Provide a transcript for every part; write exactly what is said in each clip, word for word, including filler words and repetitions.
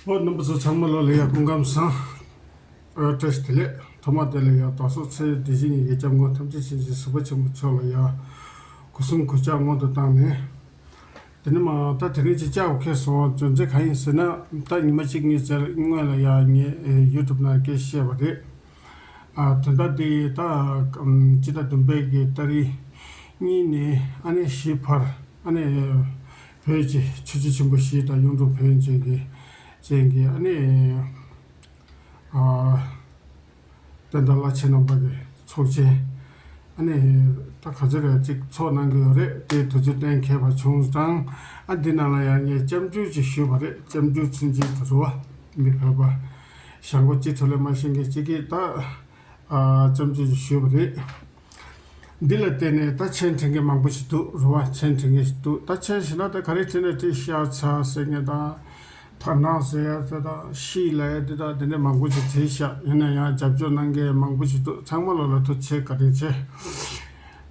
ཨོ། རྣམ་པ་ཚོ་ཚང་མ་ལོ་ལ་ཡ་སྐུ་ཁམས་བཟང་། ཨ། བཀྲ་ཤིས་བདེ་ལེགས། ཐོག་མ་དེ་ལ་ཡ་བདག་སོགས་ཚེ་འདི་ཕྱི་གཉིས་ཀྱི་སྐྱབས་མགོན་ཐམས་ཅད་མཁྱེན་ཅིང་གཟིགས་པ་ཆེན་པོ་མཆོག་ལ་ཡ་སྒོ་གསུམ་གུས་ཕྱག་སྔོན་དུ་བཏང་ནས། དེ་ནས་མ་ད་དེ་རིང་ཅིག་བཅར་དགོས་ཁེལ་སོང་། རྒྱུ་མཚན་གང་ཡིན་ཟེར་ན། ད་ཉི་མ་གཅིག་གཉིས་ཙམ་སྔོན་ལ་ཡ་ངས་ཡུ་ཊུབ་ནང་སྐད་བཤད་པ་རེད། ཨ། དོན་དག་འདི་ད་ཕྱི་ཟླ་བདུན་པའི་གི་ཏ་རིག་གཉིས་ནས་ཨ་ནི་བཞི་བར་ཨ་ནི་བོད་ཀྱི་ཆོས་བརྒྱུད་ཆེན་པོ་བཞི་དང་གཡུང་དྲུང་བོན་བཅས་ཀྱི་ཅན་གྱི་ཨ་ནི། ཨ། བསྟན་དར་བླ་ཆེན་རྣམ་པ་གི་ཚོགས་ཆེན། ཨ་ནི་ད་ག་ཚོད་རེ་ཅིག་ཚོགས་གནང་གི་ཡོད་རེད། དེ་དུས་ཚོད་གཏན་འཁེལ་བ་བྱུང་ཙང་། ཨ། འདི་ནང་ལ་ཡང་ངས་སྐྱབས་འཇུག་ཅིག་ཞུས་པ་རེད། སྐྱབས་འཇུག་ཚུན་ཆད་དུ་རུ་བ་མི་ཕལ་པ་ཞང་པོ་སྤྱི་ཐོ་ལས་མ་ཤེས་མཁན་ཅིག་གིས་ད། ཨ། སྐྱབས་འཇུག་ཅིག་ཞུས་པ་རེད། འདི་ལ་བརྟེན་ནས་ད་མཆན་འབྲི་མཁན་མང་པོ་ཞིག་འདུག་རུ་བ། མཆན་འབྲི་མཁན་ཞིག་འདུག་ད་མཆན་ཞུས་ན་ད་ག་རེ་བྲིས་ན་བྲིས། ཤ་ཚ་ཟེར་མཁན་དང་། དར་ནག་ཟེར་ཡ་དེ་དང་། ཤི་ལབ་ཡ་དེ་དང་། དེ་འདྲ་མང་པོ་ཞིག་བྲིས་ཤག་ཡིན་ན་ཡང་རྒྱབ་སྐྱོར་གནང་མཁན་མང་པོ་ཞིག་འདུག་ཚང་མ་ལོ་ལ་ཐུགས་རྗེ་ཆེ། བཀའ་དྲིན་ཆེ།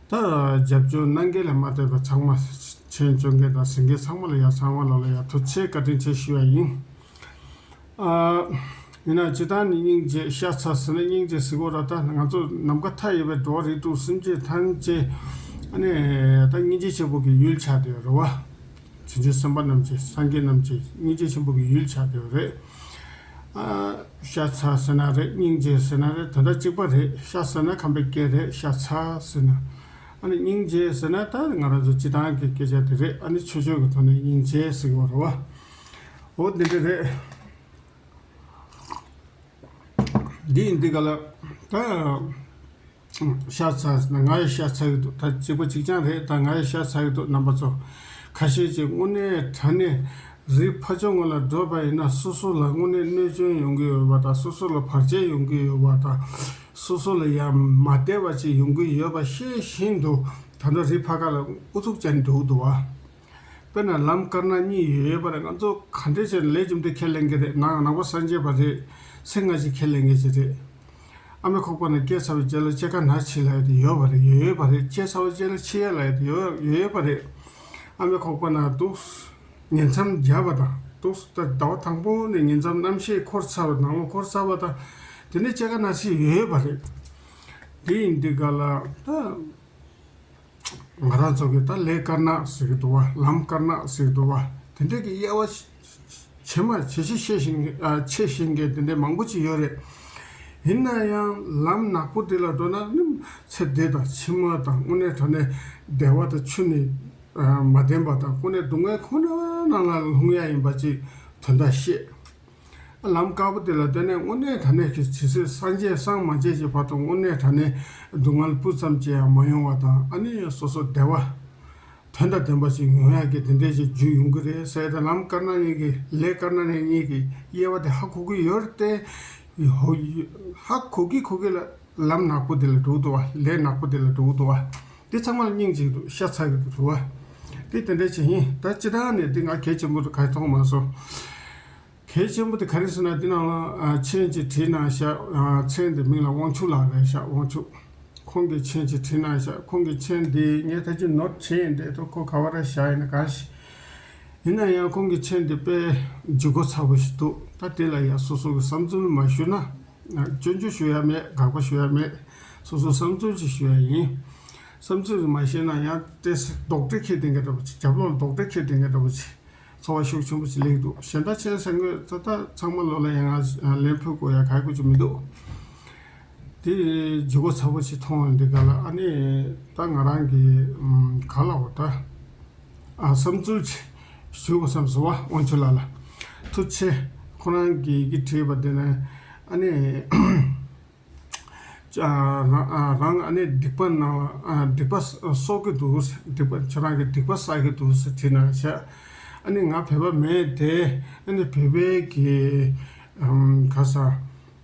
ད་རྒྱབ་སྐྱོར་གནང་མཁན་ལ་མ་ལྟོས་པར་ཚང་མ་མཆན་སྤྱོད་མཁན་དང་གཟིགས་མཁན་ཚང་མ་ལ་ཡང་ཚང་མ་ལོ་ལ་ཡང་ཐུགས་རྗེ་ཆེ། བཀའ་དྲིན་ཆེ་ཞུ་ཡ་ཡིན། ཨ། ཡིན་ན་སྤྱིར་བཏང་ནི་སྙིང་རྗེ། ཤ་ཚ་ཟེར་ན་སྙིང་རྗེ་ཟེར་གོ་ར། ད་ང་ཚོ་ནམ་མཁའ་མཐའ་ཡས་པའི་འགྲོ་བ་རིགས་དྲུག་སེམས་ཅན་ཐམས་ཅད་ཨ་ནི་ད་སྙིང་རྗེ་ཆེན་པོ་གི་ཡུལ་ཆགས་བསྡད་ཡོད་རེད་བ། བྱང་ཆུབ་སེམས་དཔའ་རྣམས་ཀྱི། སངས་རྒྱས་རྣམས་ཀྱི་སྙིང་རྗེ་ཆེན་པོ་གི་ཡུལ་ཆགས་བསྡད་ཡོད་རེད། ཨ། ཤ་ཚ་ཟེར་ན་རེད། སྙིང་རྗེ་ཟེར་ན་རེད། དོན་དག་གཅིག་པ་རེད། ཤ་ཟེར་ན་ཁམས་པའི་སྐད་རེད། ཤ་ཚ་ཟེར་ན། ཨ་ནི་སྙིང་རྗེ་ཟེར་ན་ད་ང་རང་ཚོ་སྤྱིར་བཏང་གི་སྐད་ཆ་དེ་རེད། ཨ་ནི་ཆོས་ཕྱོགས་ཀྱི་ཐོག་ནས་སྙིང་རྗེ་ཟེར་གྱི་ཡོད་རེད་བ། འོ་འདི་འདྲ་རེད། འདི་ཡིན་དུས་ག་ལ་ད་ཤ་ཚ་ཟེར་ན་ང་ཡི་ཤ་ཚ་གི་འདུག་ད་གཅིག་པ་གཅིག་རྐྱང་རེད། ད་ང་ཡི་ཤ་ཚ་གི་འདུག་རྣམ་པ་ཚོ། ཁ་ཤས་ཀྱིས་དངོས་གནས་དྲང་གནས་རི་ཕ་ཇོ་ངོས་ལ་འགྲོ་བ་ཡིན་ན་སོ་སོ་ལ་དངོས་གནས་གནོད་སྐྱོན་ཡོང་གི་ཡོད་པ་དང་། སོ་སོ་ལ་བར་ཆད་ཡོང་གི་ཡོད་པ་དང་། སོ་སོ་ལ་ཡང་མ་བདེ་བ་ཅིག་ཡོང་གི་ཡོད་པ་ཤེས་བཞིན་དུ་ད་ལྟ་རི་ཕ་ག་ལ་ཨུ་ཚུགས་བྱས་ནས་འགྲོ་གི་འདུག་བ། དཔེར་ན་ལམ་དཀར་ནག་གཉིས་ཡོད་པ་རེད། ང་ཚོ་ག་འདྲས་བྱས་ནས་ལས་རྒྱུ་འབྲས་ཁས་ལེན་གྱི་རེད། ནང་ནང་པ་སངས་རྒྱས་པ་རེད། ཚེ་སྔ་ཕྱི་ཁས་ལེན་མཁན་ཞིག་རེད། ཨ་མའི་ཁོག་པ་ན་སྐྱེས་ཚར་བའི་རྗེས་ལ་སྐྱེ་རྒ་ན་འཆི་ལབ་ཡ་དེ་ཡོད་པ་རེད། ཡོད་པ་རེད། སྐྱེས་ཚར་བའི་རྗེས་ལ་འཆི་ཡ་ལབ་ཡ་དེ་ཡོད་ཡོད་པ་རེད། ཨ་མའི་ཁོག་པ་ན་འདུག་ཉིང་མཚམས་བརྒྱབ་པ་དང་། འདུག་ཟླ་བ་དང་པོ་ནས་ཉིང་མཚམས་རྣམ་ཤེས་འཁོར་ཚར་བ། ནང་ལོགས་འཁོར་ཚར་བ་དང་། དེ་ནས་སྐྱེ་རྒ་ན་འཆི་ཡོད་པ་རེད། དེ་ཡིན་དུས་ག་ལ་ད། ང་རང་ཚོ་གི་ད་ལས་དཀར་ནག་ཟེར་གི་འདུག་བ། ལམ་དཀར་ནག་ཟེར་གི་འདུག་བ། དེ་འདྲ་གི་དབྱེ་བ་ཇི་མ་ཇི་བཞིན་ཤེས་བཞིན། ཨ། ཕྱེ་ཤེས་མཁན་དེ་འདྲ་མང་པོ་ཅིག་ཡོད་རེད། ཡིན་ན་ཡང་ལམ་ནག་པོ་དེ་ལ་འགྲོ་ན་ནི་ཚེ་འདི་དང་ཕྱི་མ་དང་། དངོས་གནས་དྲང་གནས་བདེ་བ་དང་ཆོས་ནི་མ་ལྡན་པ་དང་། དངོས་གནས་སྡུག་བསྔལ་ཁོ་ན་ནང་ལ་ལྷུང་ཡ་ཡིན་པ་ཅིག་དོན་དག་ཤེས། ལམ་དཀར་པོ་དེ་ལ་བརྟེན་ནས་དངོས་གནས་དྲང་གནས་ཀྱི་ཇི་སྲིད་སངས་རྒྱས་སངས་མ་རྒྱས་ཀྱི་བར་དུ་དངོས་གནས་དྲང་གནས་སྡུག་བསྔལ་སྤུ་ཙམ་ཅིག་ཡང་མ་ཡོང་བ་དང་། ཨ་ནི་སོ་སོ་བདེ་བ་དོན་དང་ལྡན་པ་ཞིག་ཡོང་ཡག་གི་དེ་འདྲས་ཞིག་རྒྱུ་ཡོང་གི་རེད་ཟེར་ཏེ། ལམ་དཀར་ནག་གཉིས་ཀྱི། ལས་དཀར་ནག་གཉིས་ཀྱི་དབྱེ་བ་དེ་ཧ་གོ་གི་ཡོད་རེད་དེ། ཧ་གོ་གི་གོ་གི་ལ་ལམ་ནག་པོ་དེ་ལ་འགྲོ་གི་འདུག་བ། ལས་ནག་པོ་དེ་ལ་འགྲོ་གི་འདུག་བ། དེ་ཚང་མ་ལ་སྙིང་རྗེ་གི་འདུག་ཤ་ཚ་གི་འདུག་རེད་བ། དེ་དེ་འདྲས་ཅིག་ཡིན། ད་སྤྱིར་བཏང་ནས་དེ་ང་གལ་ཆེན་པོ་ག་མཐོང་མ་སོང་། གལ་ཆེན་པོ་དེ་ག་རེ་ཟེར་ན། འདི་ནང་ལ་མཆན་ཅིག་བྲིས་གནང་ཤག་མཚན་དེ་མིང་ལ་དབང་ཕྱུག་ལགས་རེད་ཤག་དབང་ཕྱུག་ཁོང་གིས་མཆན་ཅིག་བྲིས་གནང་ཤག་ཁོང་གི་མཆན་དེ་ངས་ད་ཅི་ནོཊ་བྱས་ཡིན་འདྲ་འདུག་ཁོ་ག་བ་ར་བཞག་ཡིན་ན་གང་ཞིག་ཡིན་ན་ཡང་ཁོང་གི་མཆན་དེ་དཔེ་ལྗིད་ཁོག་ཚ་པོ་ཞིག་འདུག་ད་དེ་ལ་ཡང་སོ་སོ་གི་བསམ་ཚུལ་མ་ཞུས་ན། སྐྱོན་བརྗོད་ཞུ་ཡ་མེད། དགག་པ་ཞུ་ཡ་མེད། སོ་སོ་བསམ་ཚུལ་ཅིག་ཞུ་ཡ་ཡིན། བསམ་ཚུལ་མ་ཤེས་ན་ཡང་ཏོག་ཙམ་རྡོག་ཁྲེས་འཁྱེར་བསྡད་མཁན་འདྲ་པོ་ཅིག་རྒྱབ་ལོགས་ལ་རྡོག་ཁྲེས་འཁྱེར་བསྡད་མཁན་འདྲ་པོ་ཅིག་ཚོར་བ་ཤུགས་ཆེན་པོ་ཞིག་སླེབས་འདུག་གཞན་དག་ཆེན་ཟེར་དགོས་ད། ད་ཚང་མ་ལོ་ལ་ཡང་ང་ལན་ཕུལ་དགོས་ཡ་ག་གི་ཅིག་མི་འདུག་དེ་ལྗིད་ཁོག་ཚ་པོ་ཞིག་མཐོང་ཡོང་དུས་ག་ལ། ཨ་ནི་ད་ང་རང་གི་ཨམ་ག་ལ་འོ་ད། ཨ། བསམ་ཚུལ་ཅིག་ཞུ་དགོས་བསམ་སོང་བ། དབང་ཕྱུག་ལགས་ལ་ཐུགས་རྗེ་ཆེ། ཁོ་རང་གིས་ཡི་གེ་བྲིས་པ་དེ་ནས། ཨ་ནི། ཨ། རང་། ཨ། རང་། ཨ་ནི་སྡིག་པ་ནང་ལ། ཨ། སྡིག་པ་གསོག་གི་འདུག་སྡིག་པ། ཁྱོད་རང་གིས་སྡིག་པ་བསགས་ཀྱི་འདུག་ཟེར་བྲིས་གནང་ཤག་ཨ་ནི་ང་བོད་པ་མེད་དེ། ཨ་ནི་བོད་པའི་གི། ཨམ། ག་ས།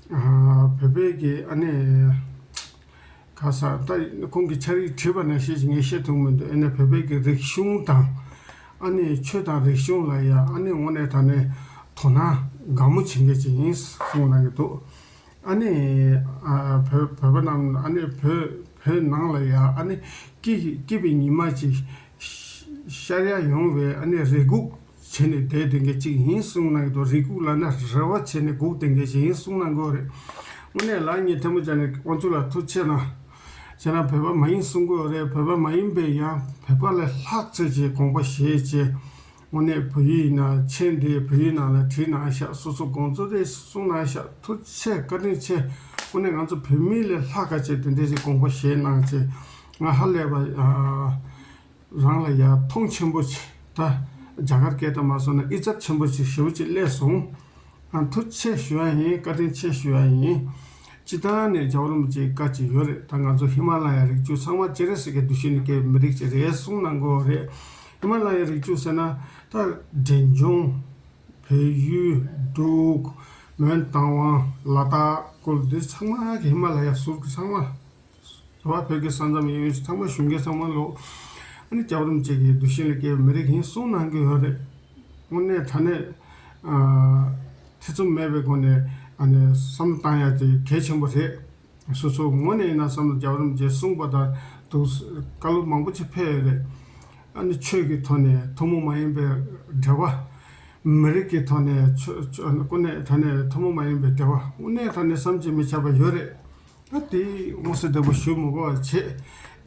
ཨ། བོད་པའི་གི། ཨ་ནི་ག་ས། ད་ཁོང་གིས་ཕྱག་ཡིག་བྲིས་པ་ནང་བཞིན་ཞིག་ངས་བཤད་ཐུབ་མི་འདུག་ཨ་ནི་བོད་པའི་གི་རིག་གཞུང་དང་། ཨ་ནི་ཆོས་དང་རིག་གཞུང་ལ་ཡ། ཨ་ནི་དངོས་གནས་དྲང་གནས་དོ་སྣང་དགའ་མོ་བྱེད་མཁན་ཅིག་ཡིན་གསུངས་གནང་གི་འདུག་ཨ་ནི། ཨ། བོད། བོད་པ་རྣམས། ཨ་ནི་བོད། བོད་ནང་ལ་ཡ། ཨ་ནི་སྐྱིད། སྐྱིད་པའི་ཉི་མ་ཅིག་ཤར་ཡ་ཡོང་བའི། ཨ་ནི་རེ་སྒུག་ བྱས་ནས་བསྡད་བསྡད་མཁན་ཅིག་ཡིན་གསུངས་གནང་གི་འདུག་རེ་སྒུག་ལབ་ན་རེ་བ་བྱས་ནས་སྒུག་བསྡད་མཁན་ཅིག་ཡིན་གསུངས་གནང་གི་ཡོད་རེད། དངོས་གནས་ལགས་ངས་ཐལ་མོ་སྦྱར་ནས་དབང་ཕྱུག་ལགས་ཐུགས་རྗེ་གནང་། བྱས་ན་བོད་པ་མ་ཡིན་གསུང་གི་ཡོད་རེད། བོད་པ་མ་ཡིན་པའི་ཡང་བོད་པ་ལས་ལྷག་ཚོད་ཀྱི་དགོངས་པ་བཞེས་བྱས། དངོས་གནས་བོད་ཡིག་ནང་མཆན་དེ་བོད་ཡིག་ནང་ལ་བྲིས་གནང་ཤག་སོ་སོ་དགོངས་ཚུལ་དེ་གསུངས་གནང་ཤག་ཐུགས་རྗེ་ཆེ། བཀའ་དྲིན་ཆེ། དངོས་གནས་ང་ཚོ་བོད་མི་ལས་ལྷག་ག་བྱས་དེ་འདྲས་ཀྱི་དགོངས་པ་བཞེས་གནང་བྱས། ང་ཧ་ལས་པ། རང་ལ་ཡ་མཐོང་ཆེན་པོ་ཆེ། ད་རྒྱ་གར་སྐད་དུ་མ་སོང་ན་ཨི་ཛབ་ཆེན་པོ་ཆེ་ཞེ་པོ་ཅིག་སླེབས་སོང་། ཨ། ཐུགས་རྗེ་ཆེ་ཞུ་ཡ་ཡིན། བཀའ་དྲིན་ཆེ་ཞུ་ཡ་ཡིན། སྤྱི་བཏང་ནས་རྒྱལ་བ་རིན་པོ་ཆེའི་བཀའ་ཅིག་ཡོད་རེད། ད་ང་ཚོ་ཧི་མ་ལ་ཡ་རི་རྒྱུད་ཚང་མ་སྤྱན་རས་གཟིགས་ཀྱི་གདུལ་ཞིང་ནས་སྐྱེས་པའི་མི་རིགས་ཅིག་རེད་གསུངས་གནང་གི་ཡོད་རེད། ཧི་མ་ལ་ཡ་རི་རྒྱུད་ཟེར་ན་ད་འབྲས་ལྗོངས། བལ་ཡུལ། འབྲུག་མོན་རྟ་དབང་། ལ་དྭགས། ཀོ་ལི། འདི་ཚང་མ་གི་ཧི་མ་ལ་ཡ་ཟུར་གི་ཚང་མ། རེད་བ། བོད་ཀྱི་ས་མཚམས་ཡོད་ཚང་མ་གཞུང་སྐད་ཚང་མ་ལོག་ཨ་ནི་རྒྱལ་བ་རིན་པོ་ཆེ་གི་གདུལ་ཞིང་ལ་སྐྱེས་པའི་མི་རིགས་ཡིན་གསུངས་གནང་གི་ཡོད་རེད། དངོས་གནས་དྲང་གནས། ཨ། ཐེ་ཚོམ་མེད་པའི་སྒོ་ནས་ཨ་ནི་བསམ་བློ་བཏང་ཡ་དེ་གལ་ཆེན་པོ་རེད། སོ་སོ་ངོས་ནས་ཡིན་ན་བསམ་བློ་རྒྱལ་བ་རིན་པོ་ཆེས་གསུངས་པ་དང་འདུག་བཀའ་སློབ་མང་པོ་ཅིག་ཕེབས་ཡོད་རེད། ཨ་ནི་ཆོས་ཀྱི་ཐོག་ནས་ཐུན་མོང་མ་ཡིན་པའི་འབྲེལ་བ། མི་རིགས་ཀྱི་ཐོག་ནས་ཆོས་ཆོས་དངོས་གནས་དྲང་གནས་ཐུན་མོང་མ་ཡིན་པའི་འབྲེལ་བ། དངོས་གནས་དྲང་གནས་བསམ་གྱིས་མི་ཁྱབ་པ་ཡོད་རེད། ད་དེ་མངོན་གསལ་དོད་པོ་ཞུ་མི་དགོས་པ་བྱས།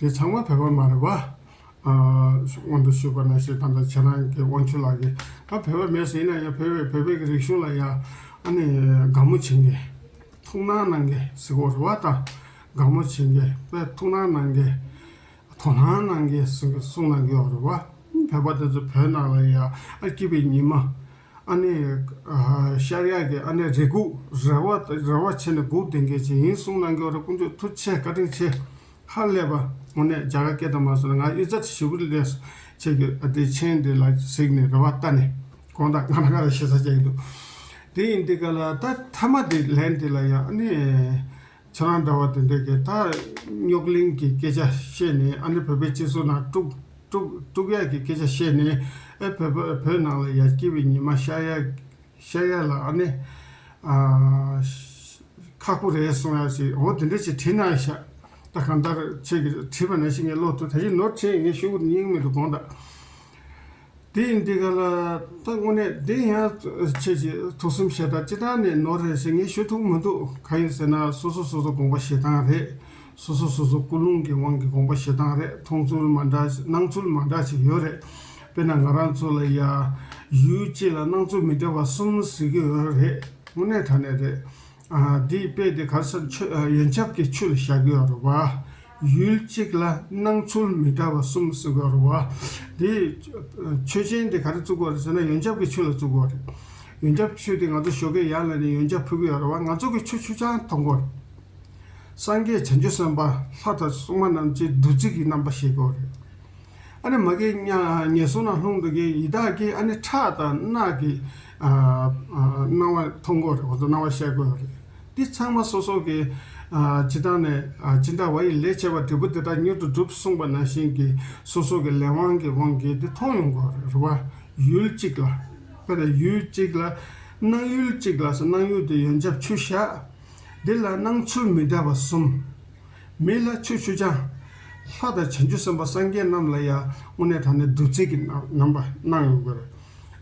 དེ་ཚང་མ་བོད་པ་མ་རེད་བ། ཨ། སྔོན་དུ་ཞུས་པ་ནང་བཞིན་ད་ལྟ་ཁྱེད་རང་གི་དབང་ཕྱུག་ལགས་ཀྱིས་ད་བོད་པ་མེད་ཟེར་ན་ཡང་བོད་པའི་བོད་པའི་གི་རིག་གཞུང་ལ་ཡང་ཨ་ནི་དགའ་མོ་བྱེད་མཁན། ཐུགས་སྣང་གནང་མཁན་ཟེར་དགོས་རེད་བ། ད་དགའ་མོ་བྱེད་མཁན་དཔེ་ཐུགས་སྣང་གནང་མཁན། དོ་སྣང་གནང་མཁན་ཟེར་གསུངས་གནང་གི་ཡོད་རེད་བ། བོད་པ་དེ་ཚོ་བོད་ནང་ལ་ཡང་ཨ་སྐྱིད་པའི་ཉི་མ། ཨ་ནི། ཨ། ཤར་ཡག་གི་ཨ་ནི་རེ་སྒུག་རེ་བ་རེ་བ་བྱས་ནས་སྒུག་བསྡད་མཁན་ཅིག་ཡིན་གསུངས་གནང་གི་ཡོད་རེད། དཀོན་མཆོག་ཐུགས་རྗེ་ཆེ། བཀའ་དྲིན་ཆེ། ཧ་ལས་པ། དངོས་གནས་རྒྱ་གར་སྐད་དང་མ་སོང་ན་ང་ཨི་ཛ་ཞིབ་པོ་ལས་བྱེད་ཀྱི་ཨ་དེ་མཆན་དེ་ལ་གཟིགས་ནས་རེ་བ་བཏང་ནས་དགོངས་དག་ང་རང་ང་རང་ཞེ་ས་བྱེད་ཀྱི་འདུག་དེ་ཡིན་དུས་ག་ལ་ད་མཐའ་མ་དེ་ལན་དེ་ལ་ཡང་ཨ་ནི། ཁྱེད་རང་འདྲ་བ་དེ་འདྲས་ཀྱིས་ད་རྙོག་གླེང་གི་སྐད་ཆ་བཤད་ནས་ཨ་ནི་བོད་པའི་སྤྱི་ཚོགས་ནང་དཀྲུག་དཀྲུག་དཀྲུག་ཡག་གི་སྐད་ཆ་བཤད་ནས་ཨེ་བོད་པ་བོད་ནང་ལ་ཡར་སྐྱེ་བའི་ཉི་མ་ཤར་ཡག་ཤར་ཡག་ལ་ཨ་ནི་ཨ་ཁག་པོ་རེད་གསུང་ཡག་ཞིག་འོ་དེ་འདྲས་ཅིག་བྲིས་གནང་ཤག་ད་གང་ལྟར་ཁྱེད་ཀྱིས་བྲིས་པ་ནང་བཞིན་ངས་ཀློག་ཐུབ། ད་གིན་ནོར་བྲིས་ངས་ཤོག་གུ་རྙིང་མེད་དུ་དགོངས་དག་དེ་ཡིན་དུས་ག་ལ་ད་དངོས་གནས་འདི་ཡང་ཁྱེད་ཀྱིས་ཐུགས་སེམས་བཞེས་དང་སྤྱི་བཏང་ནས་ནོར་རེད་ཟེར་ངས་ཞུ་ཐུབ་མི་འདུག་གང་ཡིན་ཟེར་ན་སོ་སོ་སོ་སོ་དགོངས་པ་བཞེས་སྟངས་རེད། སོ་སོ་སོ་སོ་ཀུན་སློང་གི་དབང་གིས་དགོངས་པ་བཞེས་སྟངས་རེད། མཐོང་ཚུལ་མ་འདྲ་སྣང་ཚུལ་མ་འདྲ་ཞིག་ཡོད་རེད། དཔེར་ན་ང་རང་ཚོ་ལ་ཡ་ཡུལ་གཅིག་ལ་སྣང་ཚུལ་མི་འདྲ་བ་གསུམ་ཟེར་གྱི་ཡོད་རེད། དངོས་གནས་དྲང་གནས་རེད། ཨ། འདིའི་དཔེ་དེ་ག་རེ་ཟེར་ན་ཆོས་ཨ་ཡོན་ཆབ་ཀྱི་ཆོས་ལ་བཞག་གི་ཡོད་རེད་བ། ཡུལ་གཅིག་ལ་སྣང་ཚུལ་མི་འདྲ་བ་གསུམ་ཟེར་གྱི་ཡོད་རེད་བ། འདི་ཆོས་ཅན་དེ་ག་རེ་བཙུགས་དགོས་རེད་ཟེར་ན་ཡོན་ཆབ་ཀྱི་ཆོས་ལ་བཙུགས་དགོས་རེད། ཡོན་ཆབ་ཆོས་དེ་ང་ཚོ་ཞོགས་ཀས་ཡར་ལངས་ནས་ཡོན་ཆབ་ཕུལ་གྱི་ཡོད་རེད་བ། ང་ཚོ་གི་ཆོས་ཆུང་ཆུང་མཐོང་གི་ཡོད་རེད། སངས་རྒྱས་བྱང་ཆུབ་སེམས་དཔའ་ལྷ་དང་སྲུང་མ་རྣམས་ཀྱི་བདུད་རྩི་གི་རྣམ་པ་ཤེས་དགོས་རེད། ཨ་ནི་མ་གི་ཉ་ངན་སོང་ན་ལྷུང་འདུག་གི་ཡི་དྭགས་ཀྱི་ཨ་ནི་ཁྲག་དང་རྣག་གི་ཨ་ཨ་སྣང་བ་མཐོང་གི་རེད། ཁོ་ཚོ་སྣང་བ་ཤར་གི་རེད། འདི་ཚང་མ་སོ་སོ་གི་ཨ་སྤྱི་བཏང་ནས་ཨ་ཅི་འདྲ་བ་ཡི་ལས་བྱས་པ་འབྲས་བུ་དེ་དག་མྱུར་དུ་འགྲུབ་གསུངས་པ་ནང་བཞིན་གྱི་སོ་སོ་གི་ལས་དབང་གི་དབང་གིས་འདི་མཐོང་ཡོང་གི་རེད་བ། ཡུལ་གཅིག་ལ། དཔེར་ན་ཡུལ་གཅིག་ལ་སྣང་ཡུལ་གཅིག་ལ་སོ་སྣང་ཡུལ་དེ་ཡོན་ཆབ་ཆུ་བཞག་འདི་ལ་སྣང་ཚུལ་མི་འདྲ་བ་གསུམ། མི་ལ་ཆོས་ཆུང་ཆུང་། ལྷ་དང་བྱང་ཆུབ་སེམས་དཔའ་སངས་རྒྱས་རྣམས་ལ་ཡང་དངོས་གནས་དྲང་གནས་བདུད་རྩི་གི་རྣམ་རྣམ་པ་སྣང་ཡོང་གི་རེད།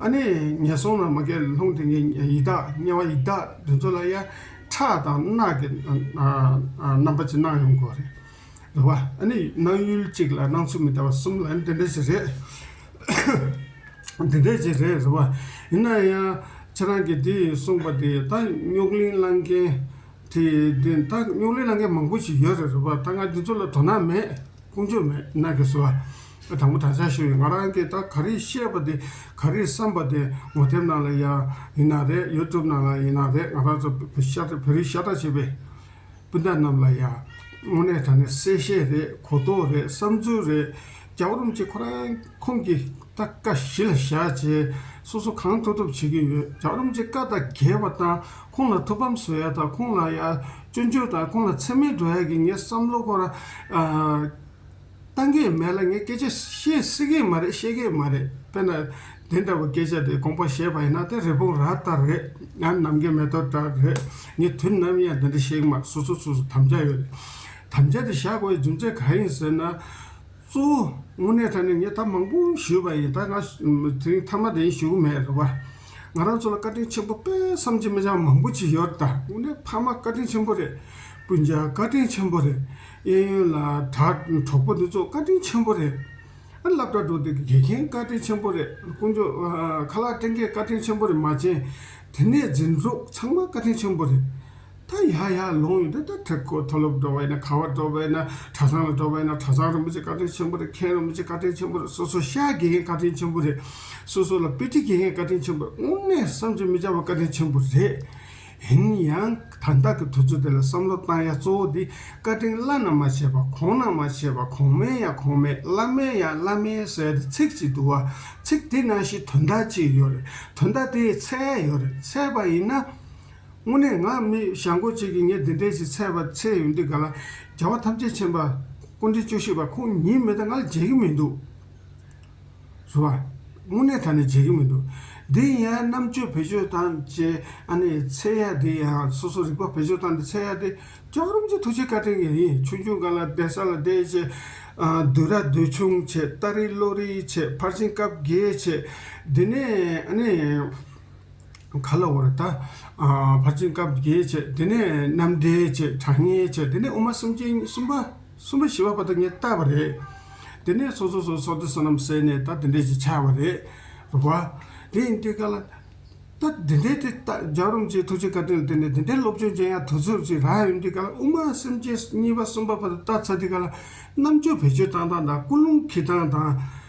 ཨ་ནི་ངན་སོང་ན་མ་གི་ལྷུང་དེ་ངས་ཡི་དྭགས་དམྱལ་བ་ཡི་དྭགས་དེ་ཚོ་ལ་ཡང་ཁྲག་དང་རྣག་གི་ཨ་ཨ་རྣམ་པ་ཅིག་སྣང་ཡོང་གི་རེད། རེད་བ། ཨ་ནི་སྣང་ཡུལ་གཅིག་ལ་སྣང་ཚུལ་མི་འདྲ་བ་གསུམ་ལ་ནི་དེ་འདྲ་ཞིག་རེད། འདི་འདྲས་ཅིག་རེད། རེད་བ། ཡིན་ན་ཡང་ཁྱེད་རང་གིས་འདི་གསུངས་པ་དེ་ད་རྙོག་གླེང་བསླང་མཁན་དེ་དེ་ད་རྙོག་གླེང་བསླང་མཁན་མང་པོ་ཞིག་ཡོད་རེད། རེད་བ། ད་ང་འདི་ཚོ་ལ་དོ་སྣང་མེད། ཀུན་སྤྱོད་མེད་ན་གི་སོ། དྲང་པོ་དྲང་བཞག་ཞུ་ཡིན། ང་རང་གིས་ད་ག་རེ་བཤད་པ་དེ་ག་རེ་བསམ་པ་དེ་ངོ་དེབ་ནང་ལ་ཡ་ཡིན་ན་རེད། ཡུ་ཊུབ་ནང་ལ་ཡིན་ན་རེད། ང་རང་ཚོ་བོད་ཤ་ཁྲག་བོད་རིགས་ཤ་ཁྲག་བྱེད་པའི་སྤུན་ཟླ་རྣམས་ལ་ཡང་དངོས་གནས་དྲང་གནས་གསལ་བཤད་རེད། གོ་རྟོགས་རེད། བསམ་ཚུལ་རེད། རྒྱལ་བ་རིན་པོ་ཆེ་ཁོ་རང་ཁོང་གིས་ད་བཀའ་གཞི་ལ་བཞག་བྱས་སོ་སོ་གང་ཐུབ་ཐུབ་བྱེད་ཀྱི་ཡོད། རྒྱལ་བ་རིན་པོ་ཆེ་བཀའ་དང་འགལ་བ་དང་ཁོང་ལ་ཐུགས་ཕམ་བཟོ་ཡ་དང་ཁོང་ལ་ཡ་སྐྱོན་བརྗོད་དང་ཁོང་ལ་མཚན་སྨད་འགྲོ་ཡ་གི་ངའི་བསམ་བློ་ཁོ་རང་ཨ། བཏང་གི་མེད་ལ་ངས་སྐད་ཆ་བཤད་སྲིད་ཀྱི་མ་རེད། བཤད་ཀྱི་མ་རེད། དཔེར་ན་དེ་འདྲ་བོ་སྐད་ཆ་དེ་དགོངས་པ་བཞེས་པ་ཡིན་ན་དེ་རི་བོང་རྭ་ལྟར་རེད། ཡང་ནམ་མཁའི་མེ་ཏོག་ལྟར་རེད། ངས་དུས་ནམ་ཡང་དེ་འདྲ་བཤད་ཀྱི་མ་རེད། སོ་སོ་སོ་སོ་དམ་བཅའ་ཡོད་རེད། དམ་བཅའ་དེ་བཞག་དགོས་ཡའི་རྒྱུ་མཚན་གང་ཡིན་ཟེར་ན། གཙོ་བོ་དངོས་གནས་དྲང་གནས་ངས་ད་མང་པོ་ཞུས་པ་ཡིན། ད་ང་དེ་རིང་མཐའ་མ་དེ་ཡིན་ཞུ་གི་མེད་རེད་བ། ང་རང་ཚོ་ལ་བཀའ་དྲིན་ཆེན་པོ་དཔེ་བསམ་གྱིས་མི་ཁྱབ་མང་པོ་ཅིག་ཡོད་རེད། ད་དངོས་གནས་ཕ་མ་བཀའ་དྲིན་ཆེན་པོ་རེད། སྤུན་ཀྱག་བཀའ་དྲིན་ཆེན་པོ་རེད། གཡས་གཡོན་ལ་གྲོགས་པོ་འདི་ཚོ་བཀའ་དྲིན་ཆེན་པོ་རེད། ཨ་སློབ་གྲྭ་འགྲོ་དུས་ཀྱི་དགེ་རྒན་བཀའ་དྲིན་ཆེན་པོ་རེད། དཀོན་མཆོག་ཁ་ལག་སྤྲད་མཁན་བཀའ་དྲིན་ཆེན་པོ་རེད། མ་བྱན་དེ་ནས་འཛིན་གྲོགས་ཚང་མ་བཀའ་དྲིན་ཆེན་པོ་རེད། ད་ཡར་ཡར་ལོངས་ཡོང་དུས་ད་ཁྲེ་ཁོ་མཐོ་སློབ་འགྲོ་བ་ཡིན་ན། ག་བ་འགྲོ་བ་ཡིན་ན། གྲྭ་ཚང་ལ་འགྲོ་བ་ཡིན་ན། གྲྭ་ཚང་རིན་པོ་ཆེ་བཀའ་དྲིན་ཆེན་པོ་རེད། མཁན་རིན་པོ་ཆེ་བཀའ་དྲིན་ཆེན་པོ་རེད། སོ་སོ་ཤག་དགེ་རྒན་བཀའ་དྲིན་ཆེན་པོ་རེད། སོ་སོ་ལ་དཔེ་ཁྲིད་དགེ་རྒན་བཀའ་དྲིན་ཆེན་པོ་རེད། དངོས་གནས་བསམ་གྱིས་མི་ཁྱབ་པ་བཀའ་དྲིན་ཆེན་པོ་རེད། ཡིན་ཡང་ད་ལྟ་གི་དུས་ཚོད་དེ་ལ་བསམ་བློ་བཏང་ཡ་གཙོ་བོ་འདི་བཀའ་དྲིན་བླ་ན་མ་བྱས་པ། གོང་ན་མ་བྱས་པ། གོང་མའི་ཡང་གོང་མའི་བླ་མའི་ཡང་བླ་མའི་ཟེར་ཏེ་ཚིག་ཅིག་འདུག་བ། ཚིག་དེ་ནང་བཞིན་དོན་དག་ཅིག་ཡོད་རེད། དོན་དག་དེ་འཚོལ་ཡ་ཡོད་རེད། འཚོལ་བ་ཡིན་ན། དངོས་གནས་ང་མི་ཞང་པོ་གཅིག་གིས་ངས་འདི་འདྲས་ཞིག་འཚོལ་བ་འཚོལ་ཡོང་དུས་ག་ལ། རྒྱལ་བ་ཐམས་ཅད་མཁྱེན་པ་སྐུ་ཕྲེང་བཅུ་བཞི་པ་ཁོང་ཉིད་མེད་ད་ང་ལ་བརྗེད་ཀྱི་མི་འདུག་རེད་བ། དངོས་གནས་དྲང་གནས་བརྗེད་ཀྱི་མི་འདུག། འདི་ཡང་རྣམ་དཔྱོད་བེད་སྤྱོད་བཏང་བྱས་ཨ་ནི་འཚོལ་ཡ་འདི་ཡང་སོ་སོ་རིག་པ་བེད་སྤྱོད་བཏང་སྟེ་འཚོལ་ཡ་དེ་རྒྱལ་བ་རིན་པོ་ཆེ་ཐུགས་རྗེ་བཀའ་དྲིན་གྱིས་ཡིན། ཆུང་ཆུང་སྒང་ལ་གདན་ས་ལ་བསྡད་བྱས། ཨ་བསྡུས་ར་བསྡུས་ཆུང་བྱས། ཏ་རིག་བློ་རིག་བྱས། ཕར་ཕྱིན་སྐབས་བརྒྱད་བྱས། འདི་ནས་ཨ་ནི། ག་ལ་བར་ད། ཨ་ཕར་ཕྱིན་སྐབས་བརྒྱད་བྱས། དེ་ནས་རྣམ་འགྲེལ་བྱས། དྲང་ངེས་བྱས། དེ་ནས་དབུ་མ་སུམ་ཅུ་གསུམ་པ། གསུམ་པ་བཞི་པ་བར་དུ་ངས་བལྟས་པ་རེད། དེ་ནས་སོ་སོ་སོ་སོ་དེ་བསོད་ནམས་ཟད་ནས་ད་དེ་འདྲས་ཅིག་ཆགས་པ་རེད། རེད་བ། དེ་ཡིན་དུས་ག་ལ། ད་དེ་འདྲས་དེ་ད་རྒྱལ་བ་རིན་པོ་ཆེའི་ཐུགས་རྗེ་བཀའ་དྲིན་ལ་བརྟེན་ནས་དེ་འདྲས་སློབ་སྦྱོང་བྱེད་ཡ་དུས་ཚོད་ཅིག་རག་ཡོང་དུས་ག་ལ། དབུ་མ་སུམ་ཅུ་གཉིས་པ་གསུམ་པ་བར་དུ་བལྟས་ཚར་དུས་ག་ལ། རྣམ་དཔྱོད་བེད་སྤྱོད་བཏང་སྟངས་དང་། ཀུན་སློང་འཁྱེར་སྟངས་དང་།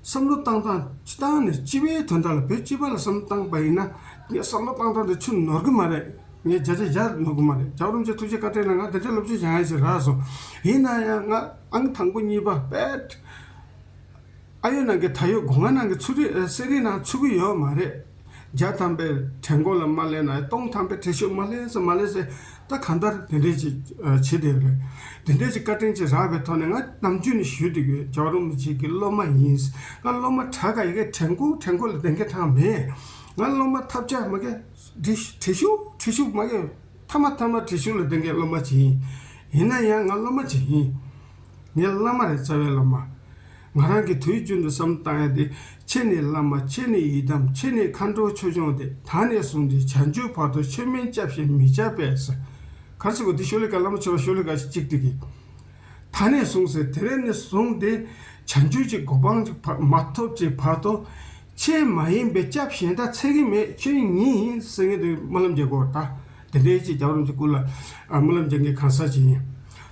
བསམ་བློ་བཏང་སྟངས་སྤྱི་བཏང་ནས་སྤྱི་པའི་དོན་དག་ལ། བོད་སྤྱི་པ་ལ་བསམ་བློ་བཏང་པ་ཡིན་ན། ངས་བསམ་བློ་བཏང་སྟངས་དེ་ཆུ་ནོར་གི་མ་རེད། ངས་བརྒྱ་ཆ་བརྒྱ་ནོར་གི་མ་རེད། རྒྱལ་བ་རིན་པོ་ཆེ་ཐུགས་རྗེ་བཀའ་དྲིན་ལ་ང་དེ་འདྲའི་སློབ་སྦྱོང་བྱེད་ཡ་ཞིག་རག་སོང་། ཡིན་ན་ཡང་ང་ཨང་དང་པོ་གཉིས་པ་དཔེ། ཨ་ཡོད་ནང་གི་ད་ཡོད། སྒོ་ང་ནང་གི་ཚུར་རེ་གསེར་རིའི་ནང་ཚུད་ཀྱི་ཡོད་མ་རེད། བརྒྱ་ཐམ་པའི་གྲལ་མགོ་ལ་མ་སླེབས་ན། སྟོང་ཐམ་པའི་བྲེལ་ཤུགས་མ་སླེབས་ཟེར་མ་སླེབས་ཟེར། ད་གང་ལྟར་དེ་འདྲས་ཅིག་ཨ་བྱེད་བསྡད་ཡོད་རེད། དེ་འདྲས་ཅིག་བཀའ་དྲིན་ཅིག་རག་པའི་ཐོག་ནས་ང་ནམ་རྒྱུན་ནས་ཞུས་བསྡད་ཀྱི་ཡོད། རྒྱལ་བ་རིན་པོ་ཆེ་གི་སློབ་མ་ཡིན། ང་སློབ་མ་དྲག་ག་ཡི་གེ་གྲལ་མགོ་གྲལ་མགོ་ལ་བསྡད་མཁན་གྲངས་མེད། ང་སློབ་མ་ཐབས་ཆག་མ་གི་བྲེལ་བྲེལ་ཤུགས་བྲེལ་ཤུགས་མ་གི་མཐའ་མ་མཐའ་མ་བྲེལ་ཤུགས་ལ་བསྡད་མཁན་སློབ་མ་ཅིག་ཡིན། ཡིན་ན་ཡང་ང་སློབ་མ་ཅིག་ཡིན། ངའི་བླ་མ་རེད། རྩ་བའི་བླ་མ། ང་རང་གིས་དུས་རྒྱུན་དུ་བསམ་བློ་བཏང་ཡ་དེ། ཁྱེད་ནི་བླ་མ། ཁྱེད་ནི་ཡི་དམ། ཁྱེད་ནི་མཁའ་འགྲོ་ཆོས་སྐྱོང་སྟེ། ད་ནས་བཟུང་སྟེ་བྱང་ཆུབ་བར་དུ་ཆོས་མིན་སྐྱབས་ཞིག་མི་བྱ་བས། ག་རེ་ཟེར་གོ་དེ་ཤོ་ལོ་ཀ་བླ་མ་མཆོད་པ་ཤོ་ལོ་ཀ་གཅིག་དེ་གི། ད་ནས་བཟུང་ཟེར། དེ་རིང་ནས་བཟུང་སྟེ་བྱང་ཆུབ་ཀྱི་གོ་འཕང་ཅིག་བར་མ་ཐོབ་ཅིག་བར་དུ། ཁྱེད་མ་ཡིན་པའི་སྐྱབས་གཞན་དག་འཚོལ་གྱི་མེད། ཁྱེད་ཉིད་ཡིན་ཟེར་མཁན་དེ་སྨོན་ལམ་རྒྱག་དགོས་ད། དེ་འདྲའི་ཅིག་རྒྱལ་བ་རིན་པོ་ཆེ་སྐུ་ལ་ཨ་སྨོན་ལམ་རྒྱག་མཁན་གང་ཟག་ཅིག་ཡིན།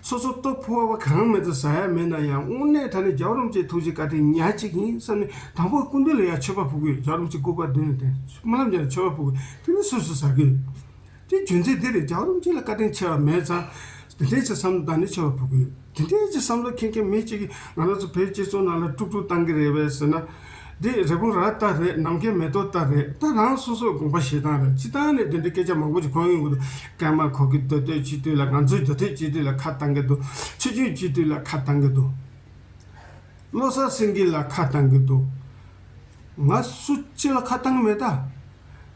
སོ་སོ་ལྟོ་ཕོར་པ་གང་མེད་དུ་ཟ་ཡ་མེད་ན་ཡང་། དངོས་གནས་དྲང་གནས་རྒྱལ་བ་རིན་པོ་ཆེའི་ཐུགས་རྗེ་བཀའ་དྲིན་ཉག་གཅིག་ཡིན་བསམ་ནས། དང་པོ་སྐུ་མདུན་ལ་ཡར་མཆོད་པ་ཕུལ་དགོས། རྒྱལ་བ་རིན་པོ་ཆེ་སྐུ་པར་མདུན་ལ་དེ་སྨོན་ལམ་རྒྱག་ནས་མཆོད་པ་ཕུལ་དགོས། དེ་ནི་སོ་སོ་ཟ་གི་ཡོད། དེ་རྒྱུ་མཚན་འདི་རེད། རྒྱལ་བ་རིན་པོ་ཆེ་ལ་བཀའ་དྲིན་ཆེ་བ་མེད་ཙང་། དེ་འདྲའི་ཅིག་བསམ་བློ་བཏང་ནས་མཆོད་པ་ཕུལ་གི་ཡོད། དེ་འདྲའི་ཅིག་བསམ་བློ་འཁྱེར་མཁན་མི་གཅིག་གིས་ང་རང་ཚོ་བོད་སྤྱི་ཚོགས་ནང་ལ་དཀྲུག་དཀྲུག་བཏང་གི་རེད་པས་ཟེར་ན། འདི་རི་བོང་རྭ་སྟག་རེད། ནམ་མཁའི་མེ་ཏོག་སྟག་རེད། ད་རང་སོ་སོའི་དགོངས་པ་བཞེས་སྟངས་རེད། སྤྱིར་བཏང་ནས་དེ་འདྲའི་སྐད་ཆ་མང་པོ་ཅིག་གོ་ཡོང་གི་འདུག། ཀརྨ་ཁོ་གི་མདོ་སྟོད་སྤྱི་འཐུས་ལ། ང་ཚོའི་མདོ་སྟོད་སྤྱི་འཐུས་ལ་ཁ་བཏང་གི་འདུག། ཆོས་བརྒྱུད་སྤྱི་འཐུས་ལ་ཁ་བཏང་གི་འདུག། བློ་བཟང་སེང་གེ་ལ་ཁ་བཏང་གི་འདུག། ང་སུ་གཅིག་ལ་ཁ་བཏང་གི་མེད་ད།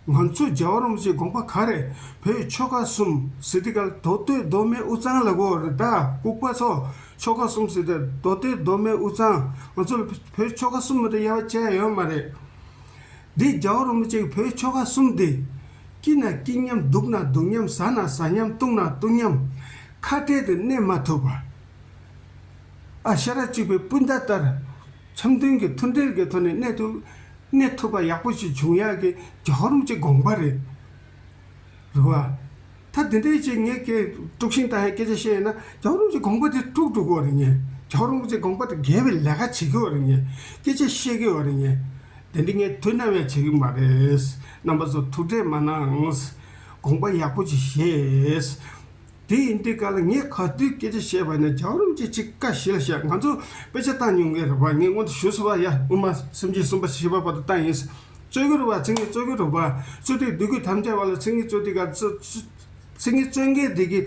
ང་ཚོ་རྒྱལ་བ་རིན་པོ་ཆེའི་དགོངས་པ་ག་རེ། བོད་ཆོལ་ཁ་གསུམ་ཟེར་དུས་ག་ལ་མདོ་སྟོད་མདོ་སྨད་དབུས་གཙང་ལབ་དགོས་རེད་ད། ལྐུགས་པ་ཚོ། ཆོལ་ཁ་གསུམ་ཟེར་དུས་མདོ་སྟོད་མདོ་སྨད་དབུས་གཙང་། ང་ཚོ་ལ་བོད་ཆོལ་ཁ་གསུམ་མ་གཏོགས་དབྱེ་བ་ཕྱེ་ཡ་ཡོད་མ་རེད། འདི་རྒྱལ་བ་རིན་པོ་ཆེ་གི་བོད་ཆོལ་ཁ་གསུམ་དེ། སྐྱིད་ན་སྐྱིད་མཉམ། སྡུག་ན་སྡུག་མཉམ། ཟ་ན་ཟ་མཉམ། བཏུང་ན་བཏུང་མཉམ། ཁ་བྲལ་ཏེ་གནས་མ་ཐུབ་པ། ཨ་ཤ་ར་གཅིག་པའི་སྤུན་ཟླ་ལྟར། འཆམ་མཐུན་གྱི་མཐུན་སྒྲིལ་གྱི་ཐོག་ནས་གནས་ཐུབ། གནས་ཐུབ་པ་ཡག་པོ་ཞིག་བྱུང་ཡག་གི་རྒྱལ་བ་རིན་པོ་ཆེའི་དགོངས་པ་རེད། རེད་བ། ད་དེ་འདྲའི་ཅིག་ངས་སྐད་དཀྲུག་ཤིང་བཏང་ཡག་སྐད་ཆ་བཤད་ཡོད་ན། རྒྱལ་བ་རིན་པོ་ཆེའི་དགོངས་པ་དེ་དཀྲུག་འགྲོ་གི་ཡོད་རེད་ངས། རྒྱལ་བ་རིན་པོ་ཆེའི་དགོངས་པ་དེ་འགལ་བའི་ལས་ཀ་བྱེད་ཀྱི་ཡོད་རེད་ངས། སྐད་ཆ་བཤད་ཀྱི་ཡོད་རེད་ངས། དེ་འདྲ་ངས་དུས་ནམ་ཡང་བྱེད་ཀྱི་མ་རེད། རྣམ་པ་ཚོ་ཐུགས་ཁྲལ་མ་གནང་། དགོངས་པ་ཡག་པོ་ཅིག་བཞེས། དེ་ཡིན་དུས་ག་ལ་ངས་ག་དུས་སྐད་ཆ་བཤད་པ་ཡིན་ན། རྒྱལ་བ་རིན་པོ་ཆེ་གཅིག་བཀའ་གཞི་ལ་བཞག། ང་ཚོ་དཔེ་ཆ་བཏང་མྱོང་མཁན་རེད་བ། ངས་སྔོན་དུ་ཞུས་སོང་བ། ཡ་དབུ་མ་སུམ་ཅུ་གསུམ་པ་བཞི་པ་བར་དུ་བཏང་ཡིན། རྩོད་ཀྱི་རེད་བ། མཚན་ཉིད་རྩོད་ཀྱི་རེད་བ། རྩོད་དུས་སྡུག་གུ་དམ་བཅའ་བ་ལ་མཚན་ཉིད་རྩོད་དུས་ག་རྩོད། མཚན་ཉིད་རྩོད་མཁན་དེ་གི་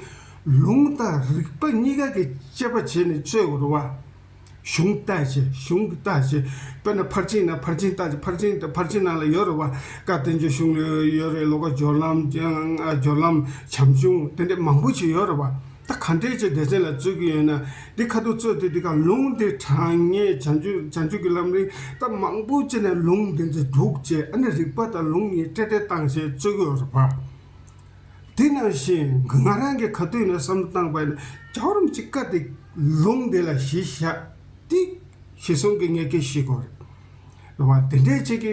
ལུང་དང་རིགས་པ་གཉིས་ཀ་གི་དཔྱད་པ་བྱས་ནས་རྩོད་དགོས་རེད་བ། གཞུང་ལྟ་བྱས། གཞུང་གི་ལྟ་བྱས། དཔེར་ན་ཕར་ཕྱིན་ན་ཕར་ཕྱིན་ལྟ་བྱས། ཕར་ཕྱིན་དང་ཕར་ཕྱིན་ནང་ལ་ཡོད་རེད་བ། བཀའ་བསྟན་འགྱུར་གཞུང་ལ་ཡོད་རེད། ལོ་ཀ་སྦྱོར་ལམ། སྦྱོར་ལམ་བྱམས་གཞུང་དེ་འདྲ་མང་པོ་ཞིག་ཡོད་རེད་བ། ད་ག་འདྲས་ཅིག་སྡེ་ཚན་ལ་བཙུད་ཀྱི་ཡོད་ན། འདི་ཁ་ཐུག་བཙུད་དེ་འདི་ག་ལུང་འདི་དྲང་ངེས་བྱང་ཆུབ་བྱང་ཆུབ་ཀྱི་ལམ་རིམ་ད་མང་པོ་ཅིག་ནས་ལུང་འདི་འདི་སྒྲུག་བྱས། ཨ་ནི་རིགས་པ་དང་ལུང་གཉིས་འབྲེལ་འབྲེལ་བཏང་བྱས་བཙུད་ཀྱི་ཡོད་རེད་པ། དེ་ནང་བཞིན་ང་རང་གི་ཁ་ཐུག་ནས་བསམ་བློ་བཏང་པ་ཡིན་ན། རྒྱལ་བ་རིན་པོ་ཆེ་བཀའ་དེ་ལུང་དེ་ལ་གཞི་བཞག་སྟེ་གཞི་བཟུང་གི་ངེས་ཀྱི་ཤེས་དགོས་རེད། རེད་བ། དེ་འདྲས་ཅིག་གི་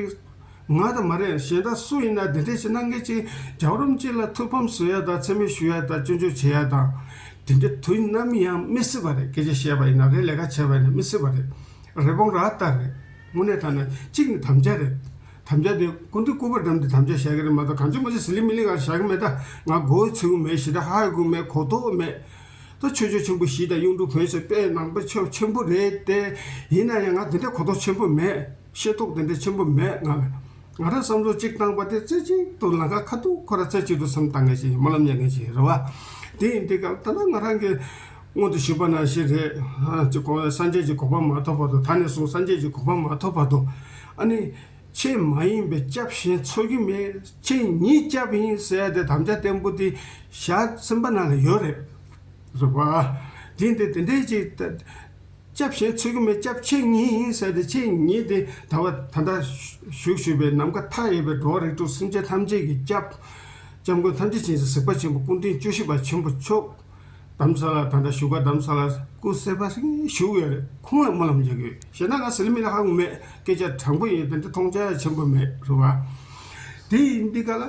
ང་དང་མ་རེད། གཞན་དག་སུ་ཡིན་ན་དེ་འདྲས་ཅིག་གནང་མཁན་ཅིག་རྒྱལ་བ་རིན་པོ་ཆེ་ལ་ཐུགས་ཕམ་བཟོ་ཡ་དང་། མཚན་སྨད་ཞུ་ཡ་དང་། སྐྱོན་བརྗོད་བྱེད་ཡ་དང་། དེ་འདྲས་དུས་ནམ་ཡང་མི་སྲིད་པ་རེད། སྐད་ཆ་བཤད་པ་ཡིན་ན་རེད། ལས་ཀ་བྱས་པ་ཡིན་ན་མི་སྲིད་པ་རེད། རི་བོང་རྭ་ལྟར་རེད། དངོས་གནས་དྲང་གནས་གཅིག་ནི་དམ་བཅའ་རེད། དམ་བཅའ་དེ་སྐུ་མདུན་སྐུ་པར་བཀྲམ་སྟེ་དམ་བཅའ་བཞག་གི་རེད་མ་གཏོགས། གང་བྱུང་མང་བྱུང་ཟི་ལི་མི་ལི་ག་བཞག་གི་མེད། ད་ང་མགོ་བོ་ཚོས་ཀྱི་མེད། ཞེ་དྲག་ཧ་གོ་གི་མེད། གོ་རྟོགས་མེད། ད་ཆོས་རྗེ་ཆེན་པོ་བཞི་དང་གཡུང་དྲུང་བོན་སོགས་དཔེ་ནང་པ་ཆོས་ཆེན་པོ་རེད་དེ། ཡིན་ན་ཡང་ང་དེ་འདྲའི་གོ་རྟོགས་ཆེན་པོ་མེད། ཤེས་རྟོགས་དེ་འདྲའི་ཆེན་པོ་མེད་ང་ལ། ང་རང་བསམ་བློ་གཅིག་བཏང་པ་དེ་རྩེ་གཅིག་ཏུ་ལམ་ཁ་ཁ་ཐུག་ཁོ་རང་རྩེ་གཅིག་ཏུ་བསམ་བཏང་མཁན་ཞིག་ཡིན། སྨོན་ལམ་རྒྱག་མཁན་ཞིག་ཡིན། རེད་བ། དེ་ཡིན་དུས་སྐབས་ད་ལྟ་ང་རང་གི་སྔོན་དུ་ཞུས་པ་ནང་བཞིན་རེད། ཨ་ཅེ་གོ་སངས་རྒྱས་ཀྱི་གོ་འཕང་མ་ཐོབ་བར་དུ། ད་ནས་བཟུང་སངས་རྒྱས་ཀྱི་གོ་འཕང་མ་ཐོབ་བར་དུ། ཨ་ནི་ཆོས་མ་ཡིན་པའི་སྐྱབས་གཞན་འཚོལ་གྱི་མེད། ཆོས་ཉིད་སྐྱབས་ཡིན་ཟེར་ཡ་དེ་དམ་བཅའ་བརྟན་པོ་དེ་ཞག་སེམས་པ་ནང་ལ་ཡོད་རེད། རེད་བ། དེ་འདི་དེ་འདྲའི་ཅིག་སྐྱབས་གཞན་འཚོལ་གྱི་མེད། སྐྱབས་ཆོས་ཉིད་ཡིན་ཟེར་ཏེ། ཆོས་ཉིད་དེ་ད་བ་ད་ལྟ་ཞུས་ཞུས་པའི་ནམ་མཁའ་མཐའ་ཡས་པའི་འགྲོ་བ་རིགས་དྲུག་སེམས་ཅན་ཐམས་ཅད་ཀྱི་སྐྱབས། སྐྱབས་མགོན་ཐམས་ཅད་མཁྱེན་ཅིང་གཟིགས་པ་ཆེན་པོ་སྐུ་ཕྲེང་བཅུ་བཞི་པ་ཆེན་པོ་མཆོག་རྡ་རམ་ས་ལ། ད་ལྟ་བཞུགས་སྒར་རྡ་རམ་ས་ལ་སྐུ་གསལ་བ་ཞིག་བཞུགས་ཡོད་རེད། ཁོང་ལ་སྨོན་ལམ་རྒྱག་གི་ཡོད། ཞེ་ན་ང་ཟི་ལི་མི་ལ་ཧ་གོ་མེད། སྐད་ཆ་དྲང་པོ་ཡིན། དེ་འདྲ་མཐོང་ཆ་ཡ་ཆེན་པོ་མེད། རེད་བ། དེ་ཡིན་དུས་ག་ལ།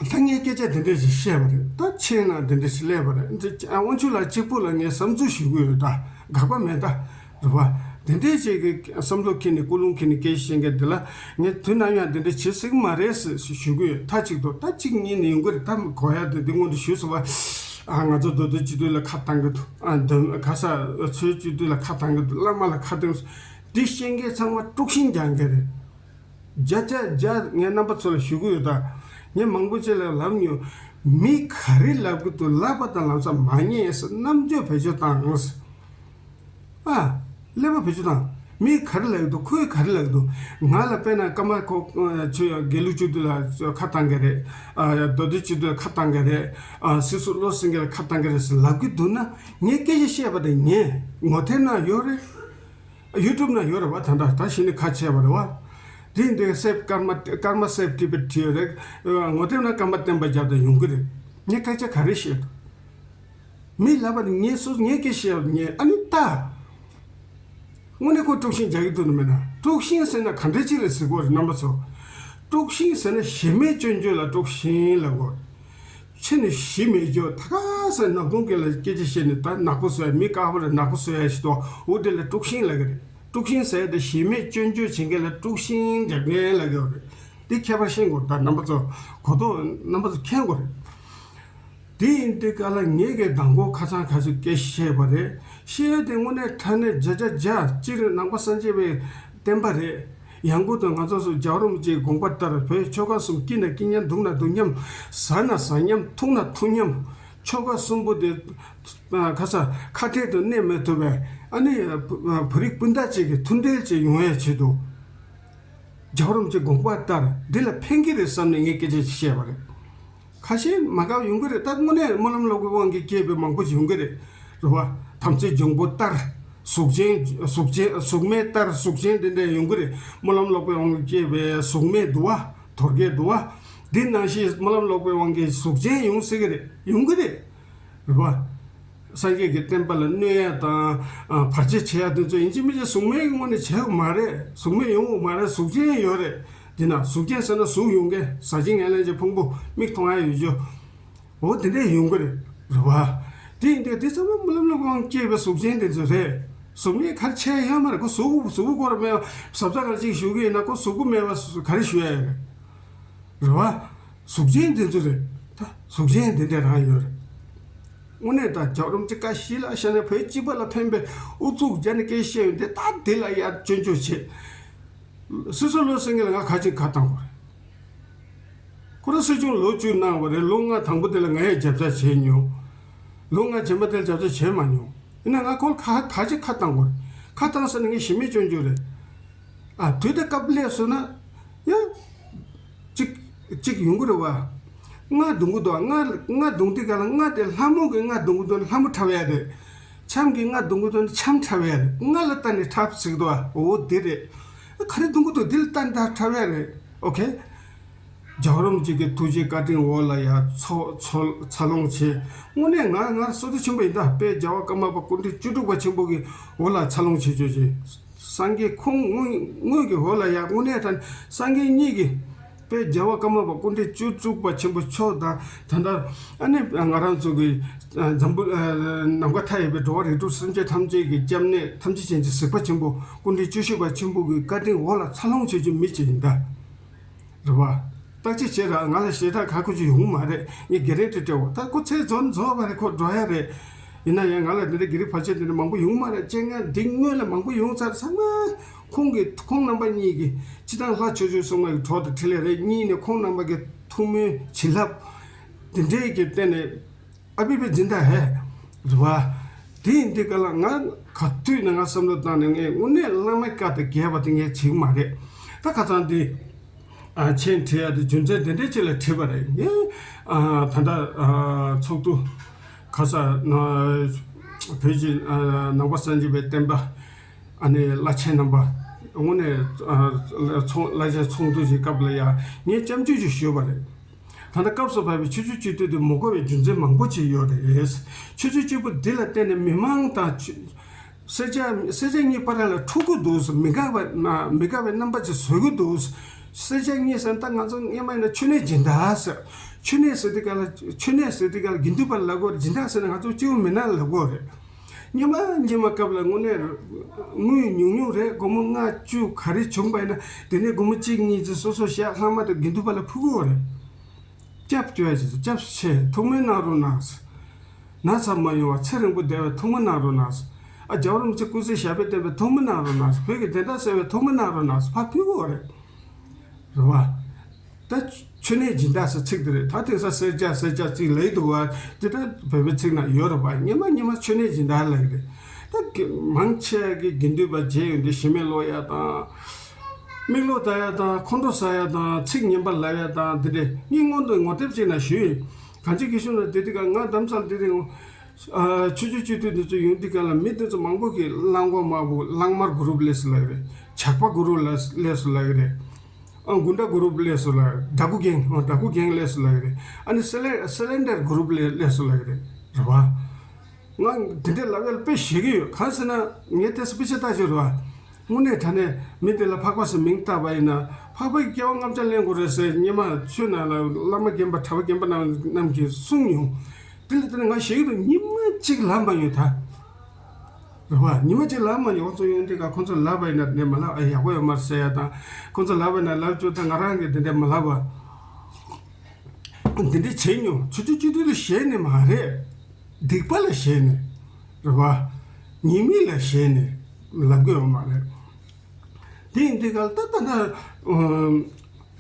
ད་ངས་སྐད་ཆ་དེ་འདྲ་ཞིག་བཤད་པ་རེད། ད་ཕྱིན་ན་དེ་འདྲ་ཞིག་སླེབས་པ་རེད། འདི་ཨ་དབང་ཕྱུག་ལགས་གཅིག་པུ་ལ་ངས་བསམ་ཚུལ་ཞུ་གི་ཡོད། ད་དགག་པ་མེད་ད། རེད་བ། དེ་འདྲའི་ཅིག་གི་བསམ་བློ་འཁྱེར་ནས་ཀུན་སློང་འཁྱེར་ནས་སྐད་ཆ་བཤད་མཁན་དེ་ལ་ངས་དུས་ནམ་ཡང་དེ་འདྲ་བྱེད་སྲིད་ཀྱི་མ་རེད་ཟེར་ཞུ་གི་ཡོད། མཐའ་གཅིག་ཏུ། ད་གཅིག་གཉིས་ནས་ཡོང་གི་རེད། ད་གོ་ཡ་དེ་དེ་སྔོན་དུ་ཞུས་སོང་བ། ཨ་ང་ཚོ་མདོ་སྟོད་སྤྱི་འཐུས་ལ་ཁ་བཏང་གི་འདུག་ཨ་མདོ་ག་ས་ཆོས་སྤྱི་འཐུས་ལ་ཁ་བཏང་གི་འདུག་བླ་མ་ལ་ཁ་བཏང་། འདི་བཤད་མཁན་ཚང་མ་དཀྲུག་ཤིང་རྒྱག་མཁན་རེད། བརྒྱ་ཆ་བརྒྱ་ངས་རྣམ་པ་ཚོ་ལ་ཞུ་གི་ཡོད། ད་ངས་མང་པོ་ཅིག་ལ་ལབ་མྱོང་། མི་ག་རེ་ལབ་གི་འདུག་ལབ་པ་དང་ལམ་སང་མ་ཉན་ཟེར་རྣམ་འགྱུར་བེད་སྤྱོད་བཏང་ཡོང་ཟེར། ཨ། ཀླད་པ་བེད་སྤྱོད་བཏང་། མི་ག་རེ་ལབ་གི་འདུག་ཁོས་ག་རེ་ལབ་གི་འདུག་ང་ལ་དཔེར་ན་ཀརྨ་ཁོ་ཆོས་དགེ་ལུགས་སྤྱི་འཐུས་ལ་ཁ་བཏང་གི་རེད། ཨ་མདོ་སྟོད་སྤྱི་འཐུས་ལ་ཁ་བཏང་གི་རེད། ཨ་སྲིད་ཟུར་བློ་སེང་གེ་ལ་ཁ་བཏང་གི་རེད་ཟེར་ལབ་གི་འདུག་ན། ངས་སྐད་ཆ་བཤད་པ་དེ་ངས་ངོ་དེབ་ནང་ཡོད་རེད། ཡུ་ཊུབ་ནང་ཡོད་རེད་བ། ད་ལྟ་ད་གཞི་ནས་ཁ་ཕྱེ་བ་རེད་བ། དེ་ཡིན་དུས་སེབ་ཀརྨ་ཀརྨ་སེབ་ཊི་བེཊ་བྲིས་ཡོད་རེད། ངོ་དེབ་ནང་ཀརྨ་བསྟན་པ་རྒྱབ་དང་ཡོང་གི་རེད། ངས་སྐད་ཆ་ག་རེ་བཤད་འདུག་མི་ལབ་པ་ནི་ངས་སུ་ངས་སྐད་བཤད་པ་ངས་ཨ་ནི་ལྟ། དངོས་གནས་ཁོ་དཀྲུག་ཤིང་རྒྱག་གི་འདུག་ནི་མེད་ན། དཀྲུག་ཤིང་ཟེར་ན་ག་འདྲ་ཅིག་ལ་ཟེར་དགོས་རེད་རྣམ་པ་ཚོ། དཀྲུག་ཤིང་ཟེར་ན་གཞི་མེད་སྐྱོན་བརྗོད་ལ་དཀྲུག་ཤིང་ལབ་དགོས། ཕྱི་ནས་གཞི་མེད་སྐྱོན་ད་ག་ཟེར་ནག་དུང་སྐད་ལ་སྐད་ཆ་བཤད་ནས། ད་ནག་པོ་བཟོ་ཡ། མི་དཀར་པོ་ལ་ནག་པོ་བཟོ་ཡ་ཞིག་འདུག་འོ་དེ་ལ་དཀྲུག་ཤིང་ལབ་ཀྱི་རེད། དཀྲུག་ཤིང་ཟེར་ཡ་དེ་གཞི་མེད་སྐྱོན་བརྗོད་བྱེད་མཁན་ལ་དཀྲུག་ཤིང་རྒྱག་མཁན་ལབ་ཀྱི་ཡོད་རེད། དེ་ཁྱད་པར་ཤེས་དགོས། ད་རྣམ་པ་ཚོ་གོ་རྟོགས་རྣམ་པ་ཚོ་མཁྱེན་དགོས་རེད། དེ་ཡིན་དུས་ག་ལ་ངས་གི་མདང་དགོང་ཁ་སང་ཁ་སང་སྐད་བཤད་པ་རེད། བཤད་ཡ་དེ་དངོས་གནས་དྲང་གནས་བརྒྱ་ཆ་བརྒྱ་གཅིག་རེད། ནང་པ་སངས་རྒྱས་པའི་བསྟན་པ་རེད། ཡང་སྒོས་དུ་ང་ཚོ་སུ་རྒྱལ་བ་རིན་པོ་ཆེའི་དགོངས་པ་ལྟར་བོད་ཆོལ་ཁ་གསུམ་སྐྱིད་ན་སྐྱིད་མཉམ། སྡུག་ན་སྡུག་མཉམ། ཟ་ན་ཟ་མཉམ། འཐུང་ན་འཐུང་མཉམ། ཆོལ་ཁ་གསུམ་པོ་དེ་ཁ་ས་ཁ་གཏད་དུ་གནས་མི་ཐུབ་པའི། ཨ་ནི་བོད་རིགས་སྤུན་ཟླ་གཅིག་གི་མཐུན་འབྲེལ་གཅིག་ཡོང་ཡའི་ཆེད་དུ། རྒྱལ་བ་རིན་པོ་ཆེའི་དགོངས་པ་ལྟར་འདི་ལ་ཕན་གྱི་རེད་བསམ་ནས་ངས་སྐད་ཆ་ཅིག་བཤད་པ་རེད། ཁ་ཤས་མ་དགའ་ཡོང་གི་རེད། ད་དངོས་གནས་སྨོན་ལམ་ལོག་པའི་དབང་གིས་སྐྱེས་པའི་མང་པོ་ཞིག་ཡོང་གི་རེད། རེད་བ། དམ་ཚིག་འབྱུང་པོ་ལྟར། གཟུགས་ཅན་གཟུགས་ཅན་གཟུགས་མེད་ལྟར་གཟུགས་ཅན་དེ་འདྲ་ཡོང་གི་རེད། སྨོན་ལམ་ལོག་པའི་དབང་གིས་སྐྱེས་པའི་གཟུགས་མེད་འདུག་བ། དོལ་རྒྱལ་འདུག་བ། འདི་ནང་བཞིན་སྨོན་ལམ་ལོག་པའི་དབང་གིས་གཟུགས་ཅན་ཡོང་སྲིད་གི་རེད། ཡོང་གི་རེད། རེད་བ། སངས་རྒྱས་ཀྱི་བསྟན་པ་ལ་གནོད་ཡ་དང་། ཨ་བར་ཆད་བྱེད་ཡ་དེ་ཚོ་ཡིན་གཅིག་མིན་གཅིག་གཟུགས་མེད་ཀྱི་ངོས་ནས་བྱེད་དགོས་མ་རེད། གཟུགས་མེད་ཡོང་དགོས་མ་རེད། གཟུགས་ཅན་ཡོད་རེད། དེ་ན་གཟུགས་ཅན་ཟེར་ན་གཟུགས་ཡོང་མཁན། ཟ་ཅིང་ངན་ལེན་གྱི་ཕུང་པོ། མིག་མཐོང་ཡ་ཡོད་རྒྱུ། འོ་དེ་འདྲས་ཡོང་གི་རེད། རེད་བ། དེ་ཡིན་དུས་དེ་ཚང་མ་སྨོན་ལམ་ལོག་པའི་དབང་གིས་སྐྱེས་པའི་གཟུགས་ཅན་དེ་ཚོ་རེད། གཟུགས་མེད་ག་རེ་བྱས་ཡོད་མ་རེད། ཁོ་གཟུགས་པོ་གཟུགས་པོ་སྐོར་མེད་པ། ཟབ་ཟ་ག་རེ་ཅིག་ཞུ་གི་ཡིན་ན་ཁོ་གཟུགས་པོ་མེད་པ་ག་རེ་ཞུ་ཡ་ཡོད་རེད། རེད་བ། གཟུགས་ཅན་དེ་ཚོ་རེད། ད་གཟུགས་ཅན་དེ་འདྲ་རང་ཡོད་རེད། དངོས་གནས་ད་རྒྱལ་བ་རིན་པོ་ཆེ་བཀའ་གཞི་ལ་བཞག་ནས་བོད་སྤྱི་པ་ལ་ཕན་པའི་ཨུ་ཚུགས་རྒྱག་ནས་སྐད་བཤད་ཡོད་དེ། ད་དེ་ལ་ཡར་སྐྱོན་བརྗོད་བྱེད། སྲིད་ཟུར་བློ་སེང་གེ་ལ་ང་ཁ་ཅིག་ཁ་བཏང་དགོས་རེད། ཁོ་རང་སྲིད་སྐྱོང་ལོ་བཅུ་གནང་བ་རེད། ལོ་ལྔ་དང་པོ་དེ་ལ་ངས་རྒྱབ་སྐྱོར་བྱས་མྱོང་། ལོ་ལྔ་རྗེས་མ་དེ་ལ་རྒྱབ་སྐྱོར་བྱས་མ་མྱོང་། ཡིན་ན་ང་ཁོ་ལ་ཁ་ཁ་ཅིག་ཁ་བཏང་དགོས་རེད། ཁ་བཏང་ཟེར་ན་ངས་གཞི་མེད་སྐྱོན་བརྗོད་རེད། ཨ་དུས་དང་སྐབས་སླེབས་སོང་ན་ཡང་གཅིག་གཅིག་ཡོང་གི་རེད་བ། རྔ་རྡུང་གི་འདུག་རྔ་རྔ་རྡུང་དུས་ག་ལ་རྔ་དེ་ལྷ་མོ་གི་རྔ་རྡུང་གི་འདུག་ན་ལྷ་མོ་ཁྲ་བ་ཡ་རེད། འཆམ་གྱི་རྔ་རྡུང་གི་འདུག་ན་འཆམ་ཁྲ་བ་ཡ་རེད། རྔ་ལ་བལྟས་ནས་ཁྲབ་ཟེར་གི་འདུག་འོ་དེ་རེད། ག་རེ་རྡུང་གི་འདུག་འདི་ལ་བལྟས་ནས་ད་ཁྲ་བ་ཡ་རེད། ཨོ་ཁེ། རྒྱལ་བ་རིན་པོ་ཆེ་གི་ཐུགས་རྗེའི་བཀའ་དྲིན་འོག་ལ་ཡ་ཚོ་ཚོ་འཚར་ལོངས་བྱས། དངོས་གནས་ང་ང་བསོད་བདེ་ཆེན་པོ་ཡིན་ད། དཔལ་རྒྱལ་བ་ཀརྨ་པ་སྐུ་ཕྲེང་བཅུ་དྲུག་པ་ཆེན་པོ་གི་འོག་ལ་འཚར་ལོངས་བྱེད་ཆོག་ཅིག་སངས་རྒྱས་ཁོང་དངོས་དངོས་ཀྱི་འོག་ལ་ཡ་དངོས་གནས་དྲང་སངས་རྒྱས་གཉིས་ཀྱི་དཔལ་རྒྱལ་བ་ཀརྨ་པ་སྐུ་ཕྲེང་བཅུ་དྲུག་པ་ཆེན་པོ་མཆོག་དང་ད་ལྟ་ཨ་ནི་ང་རང་ཚོ་གི་འཛམ་བུ་ནམ་མཁའ་མཐའ་ཡས་པའི་འགྲོ་བ་རིགས་དྲུག་སེམས་ཅན་ཐམས་ཅད་ཀྱི་སྐྱབས་གནས་ཐམས་ཅད་མཁྱེན་ཅིང་གཟིགས་པ་ཆེན་པོ་སྐུ་ཕྲེང་བཅུ་བཞི་པ་ཆེན་པོ་གི་བཀའ་དྲིན་འོག་ལ་འཚར་ལོངས་བྱེད་རྒྱུ་མི་གཅིག་ཡིན་ད། རེད་བ། བརྟག་དཔྱད་བྱེད་ར། ང་ལ་ཞེ་དྲག་ཁག་ཁུར་ཅིག་ཡོང་མ་རེད། ངས་གྷེ་རན་ཊི་སྤྲད་འོ། ད་ཁོ་ཚེ་རྫོགས་རྫོགས་པ་རེད། ཁོ་འགྲོ་ཡ་རེད། ཡིན་ན་ཡང་ང་ལ་འདི་འདྲ་གྷེ་རི་ཕལ་ཆེར་འདི་འདྲ་མང་པོ་ཡོང་མ་རེད། སྤྱན་སྔ་འདི་སྔོན་ལ་མང་པོ་ཡོང་ཚར་ཚང་མ་ཁོང་གི་ཁོང་རྣམ་པ་གཉིས་ཀྱི་སྤྱི་བཏང་ལྷ་ཆོས་སྐྱོང་སྲུང་མ་གི་གྲོགས་དང་འཕྲིན་ལས་རེད། གཉིས་ནས་ཁོང་རྣམ་པ་གི་ཐུགས་སྨོན་བྱིན་རླབས་འདི་འདྲའི་གི་སྟེང་ནས། ཨ་པི་པི་སྦྱིན་བདག་ཧེ། རེད་བ། དེ་ཡིན་དུས་ག་ལ་ང་ག་དུས་ནས་ང་བསམ་བློ་བཏང་ནས་ངས་དངོས་གནས་བླ་མའི་བཀའ་དང་འགལ་བ་དེ་ངས་བྱེད་ཀྱི་མ་རེད། ད་ཁ་སང་དེ་ཨ་མཆན་བྲིས་ཡ་དེ་རྒྱུ་མཚན་དེ་འདྲའི་ཆེད་ལ་བྲིས་པ་རེད། ངས་ཨ་ད་ལྟ་ཨ་ཚོགས་འདུ་ག་ས་ན་བོད་ཀྱི་ཨ་ནང་པ་སངས་རྒྱས་པའི་བསྟན་པ་ཨ་ནི་བླ་ཆེན་རྣམ་པ་དངོས་གནས་ཨ་ཚོགས་བླ་ཆེན་ཚོགས་འདུ་ཞིག་སྐབས་ལ་ཡ་ངས་སྐྱབས་འཇུག་ཅིག་ཞུས་པ་རེད། ད་ལྟ་སྐབས་སུ་བབས་པའི་ཆོས་བརྒྱུད་སྤྱི་འཐུས་དེ་མི་དགོས་པའི་རྒྱུ་མཚན་མང་པོ་ཅིག་ཡོད་རེད། ཆོས་བརྒྱུད་སྤྱི་འཐུས་འདི་ལ་བརྟེན་ནས་མི་མང་དང་ཆོས་སེར་སྐྱ་སེར་སྐྱ་གཉིས་བར་ལ་འཁྲུག་གི་འདུག་མི་དགའ་བའི་མི་དགའ་བའི་རྣམ་པ་ཅིག་བཟོ་གི་འདུག་སེར་སྐྱ་གཉིས་ཟེར་ན་ད་ང་ཚོ་སྔོན་མ་ཡིན་ན་མཆོད་གནས་སྦྱིན་བདག་ཟེར། མཆོད་གནས་ཟེར་དུས་ག་ལ་མཆོད་གནས་ཟེར་དུས་ག་ལ་དགེ་འདུན་པ་ལབ་དགོས་རེད། སྦྱིན་བདག་ཟེར་ན་ང་ཚོ་སྐྱེ་བོ་མི་ནག་ལབ་དགོས་རེད། སྔོན་མ་སྔོན་མ་སྐབས་ལ་དངོས་གནས་དངུལ་ཉུང་ཉུང་རེད། སྒོར་མོ་ལྔ་བཅུ་ག་རེ་བྱུང་པ་ཡིན་ན་དེ་ནས་སྒོར་མོ་གཅིག་གཉིས་ཙམ་སོ་སོ་བཞག་ལྷག་མ་དེ་དགེ་འདུན་པ་ལ་ཕུལ་གི་ཡོད་རེད། སྐྱབས་བཅོལ་བ་ཞིག་སྐྱབས་ཆེ་ཐུགས་སྨོན་གནང་རོགས་གནང་། ན་ཚ་མ་ཡོང་བ་ཚེ་རིང་པོ་བསྡད་པའི་ཐུགས་སྨོན་གནང་རོགས་གནང་། ཨ་རྒྱལ་བ་རིན་པོ་ཆེ་སྐུ་ཚེ་ཞབས་པད་བརྟན་པའི་ཐུགས་སྨོན་གནང་རོགས་གནང་། བོད་ཀྱི་བདེན་མཐའ་གསལ་བའི་ཐུགས་སྨོན་གནང་རོགས་གནང་ཕར་ཕུལ་གི་ཡོད་རེད། རེད་བ། ད་མཆོད་གནས་སྦྱིན་བདག་ཟེར་ཚིག་དེ་རེད། ད་དེང་སང་སེར་སྐྱ་སེར་སྐྱ་གཅིག་ལབ་འདུག་བ། དེ་ད་བོད་པའི་ཚིག་ན་ཡོད་རེད་བ། སྔོན་མ་སྔོན་མ་མཆོད་གནས་སྦྱིན་བདག་ལབ་ཀྱི་རེད། ད་གི་མང་ཆེ་གི་དགེ་འདུན་པ་མཇལ་ཡོང་དུས་ཞི་མོལ་ཀློག་ཡ་དང་། མིག་ལོག་ལྟ་ཡ་དང་ཁོང་ཁྲོ་ཟ་ཡ་དང་ཚིག་ངན་པ་ལབ་ཡ་དང་དེ་འདྲས་ངས་སྔོན་དུ་ངོ་དེབ་ཅིག་ན་ཞུས་ཡིན། གང་ཅི་གི་ཤུགས་ན་དེ་དུས་ཀ་ང་རྡ་རམ་ས་ལ་དེ་དུས་ཨ་ཆོས་བརྒྱུད་སྤྱི་འཐུས་འདི་ཚོ་ཡོང་དུས་ཀ་ལ་མི་དེ་ཚོ་མང་པོ་གིས་གླང་གོག་དམར་པོ་གླང་དམར་གུ་རུབ་ལས་སུ་ལབ་ཀྱི་རེད། ཇག་པ་གུ་རུབ་ལས་ལས་སུ་ལབ་ཀྱི་རེད། ཨ་གུན་ཌ་གུ་རུབ་ལས་སུ་ལབ། ཌ་ཀུ་གེང་ཨ་ཌ་ཀུ་གེང་ལས་སུ་ལབ་ཀྱི་རེད། ཨ་ནི་སི་ལེ་སི་ལེན་ཌར་གུ་རུབ་ལས་ལས་སུ་ལབ་ཀྱི་རེད། རེད་བ། ང་དེ་འདྲའི་ལབ་ཡ་ལ་དཔེ་ཞེད་ཀྱི་ཡོད། གང་ཟེར་ན་ངས་དེ་ཚོ་དཔེ་ཆ་ལྟ་ཞོར་བ། དངོས་གནས་དྲང་གནས་མི་དེ་ལ་འཕགས་པ་ཟེར་མིང་བཏགས་པ་ཡིན་ན་འཕགས་པའི་སྐྱེ་བ་ལྔ་བརྒྱ་ལེན་དགོས་རེད་ཟེར། སྔོན་མ་ཆོས་ནང་ལ་བླ་མ་རྒན་པ་གྲྭ་པ་རྒན་པ་རྣམས་རྣམས་ཀྱིས་གསུངས་མྱོང་། དེ་ལ་དེ་ནས་ང་ཞེད་ཀྱི་འདུག་ཉི་མ་གཅིག་ལབ་མ་མྱོང་ད། རེད་བ། ཉི་མ་གཅིག་ལབ་མ་མྱོང་། ཁོང་ཚོ་ཡོང་དུས་ཀ་ཁོང་ཚོ་ལབ་པ་ཡིན་ན་དེ་ནས་མ་ལབ། ཨ་ཡག་པོ་ཡོད་མ་རེད་ཟེར་ཡ་དང་། ཁོང་ཚོ་ལབ་པ་ཡིན་ན་ལབ་བཅུག་ད་ང་རང་གིས་དེ་འདྲས་མ་ལབ་བ། འདི་འདྲ་བྱས་མྱོང་། ཆུ་ཚོད་བཅུ་དྲུག་ལ་ཞེད་ནི་མ་རེད། སྡིག་པ་ལ་ཞེད་ནི། རེད་བ། ཉེས་དམིགས་ལ་ཞེད་ནི། ལབ་དགོས་ཡོད་མ་རེད། དེ་ཡིན་དུས་ག་ལ་ད་ད་ད་ཨུམ།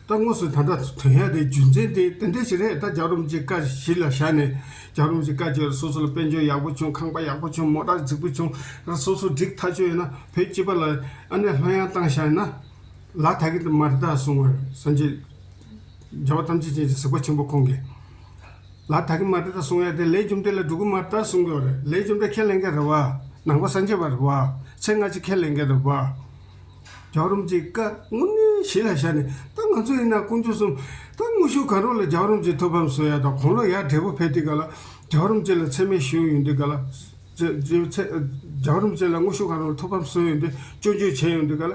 ད་དངོས་སུ་ད་ལྟ་ཐོན་ཡ་དེ་རྒྱུ་མཚན་དེ་དེ་འདྲ་ཞིག་རེད། ད་རྒྱལ་བ་རིན་པོ་ཆེའི་བཀའ་གཞི་ལ་བཞག་ནས་རྒྱལ་བ་རིན་པོ་ཆེའི་བཀའ་བརྒྱུད་སོ་སོ་ལ་དཔལ་འབྱོར་ཡག་པོ་བྱུང་། ཁང་པ་ཡག་པོ་བྱུང་། མོ་ཊ་རྫིག་པོ་བྱུང་། ད་སོ་སོ་འགྲིག་ཐག་ཆོད་ཡོད་ན་བོད་སྤྱི་པ་ལ་ཨ་ནེ་ལྷོད་ཡངས་བཏང་བཞག་ཡིན་ན། ལ་དྭགས་ཀྱི་མ་རེད་ད་གསུང་བ་རེད། སངས་རྒྱས་རྒྱལ་བ་ཐམས་ཅད་མཁྱེན་ཅིང་གཟིགས་པ་ཆེན་པོ་ཁོང་གིས། ལ་དྭགས་ཀྱི་མ་རེད་ད་གསུང་ཡ་དེ་ལས་རྒྱུ་འབྲས་ལ་འགྲོ་གི་མ་རེད་ད་གསུང་གི་ཡོད་རེད། ལས་རྒྱུ་འབྲས་ཁས་ལེན་མཁན་རེད་བ། ནང་པ་སངས་རྒྱས་པ་རེད་བ། ཚེ་སྔ་ཕྱི་ཁས་ལེན་མཁན་རེད་བ། རྒྱལ་བ་རིན་པོ་ཆེའི་བཀའ་དངོས་གནས་གཞི་ལ་བཞག་ནས་ད་ང་ཚོ་ཡིན་ན་དཀོན་མཆོག་གསུམ་ད་དངོས་ཤུགས་གང་རུང་ལ་རྒྱལ་བ་རིན་པོ་ཆེའི་ཐུགས་ཕམ་གསོ་ཡ་དང་། དགུང་ལོ་ཡར་བགྲེས་པོ་ཕེབས་དུས་ག་ལ་རྒྱལ་བ་རིན་པོ་ཆེ་ལ་མཚན་སྨད་ཞུ་ཡོང་དུས་ག་ལ། རྒྱལ་བ་རིན་པོ་ཆེ་ལ་དངོས་ཤུགས་གང་རུང་ལ་ཐུགས་ཕམ་གསོ་ཡོང་དུས་སྐྱོན་བརྗོད་བྱས་ཡོང་དུས་ག་ལ།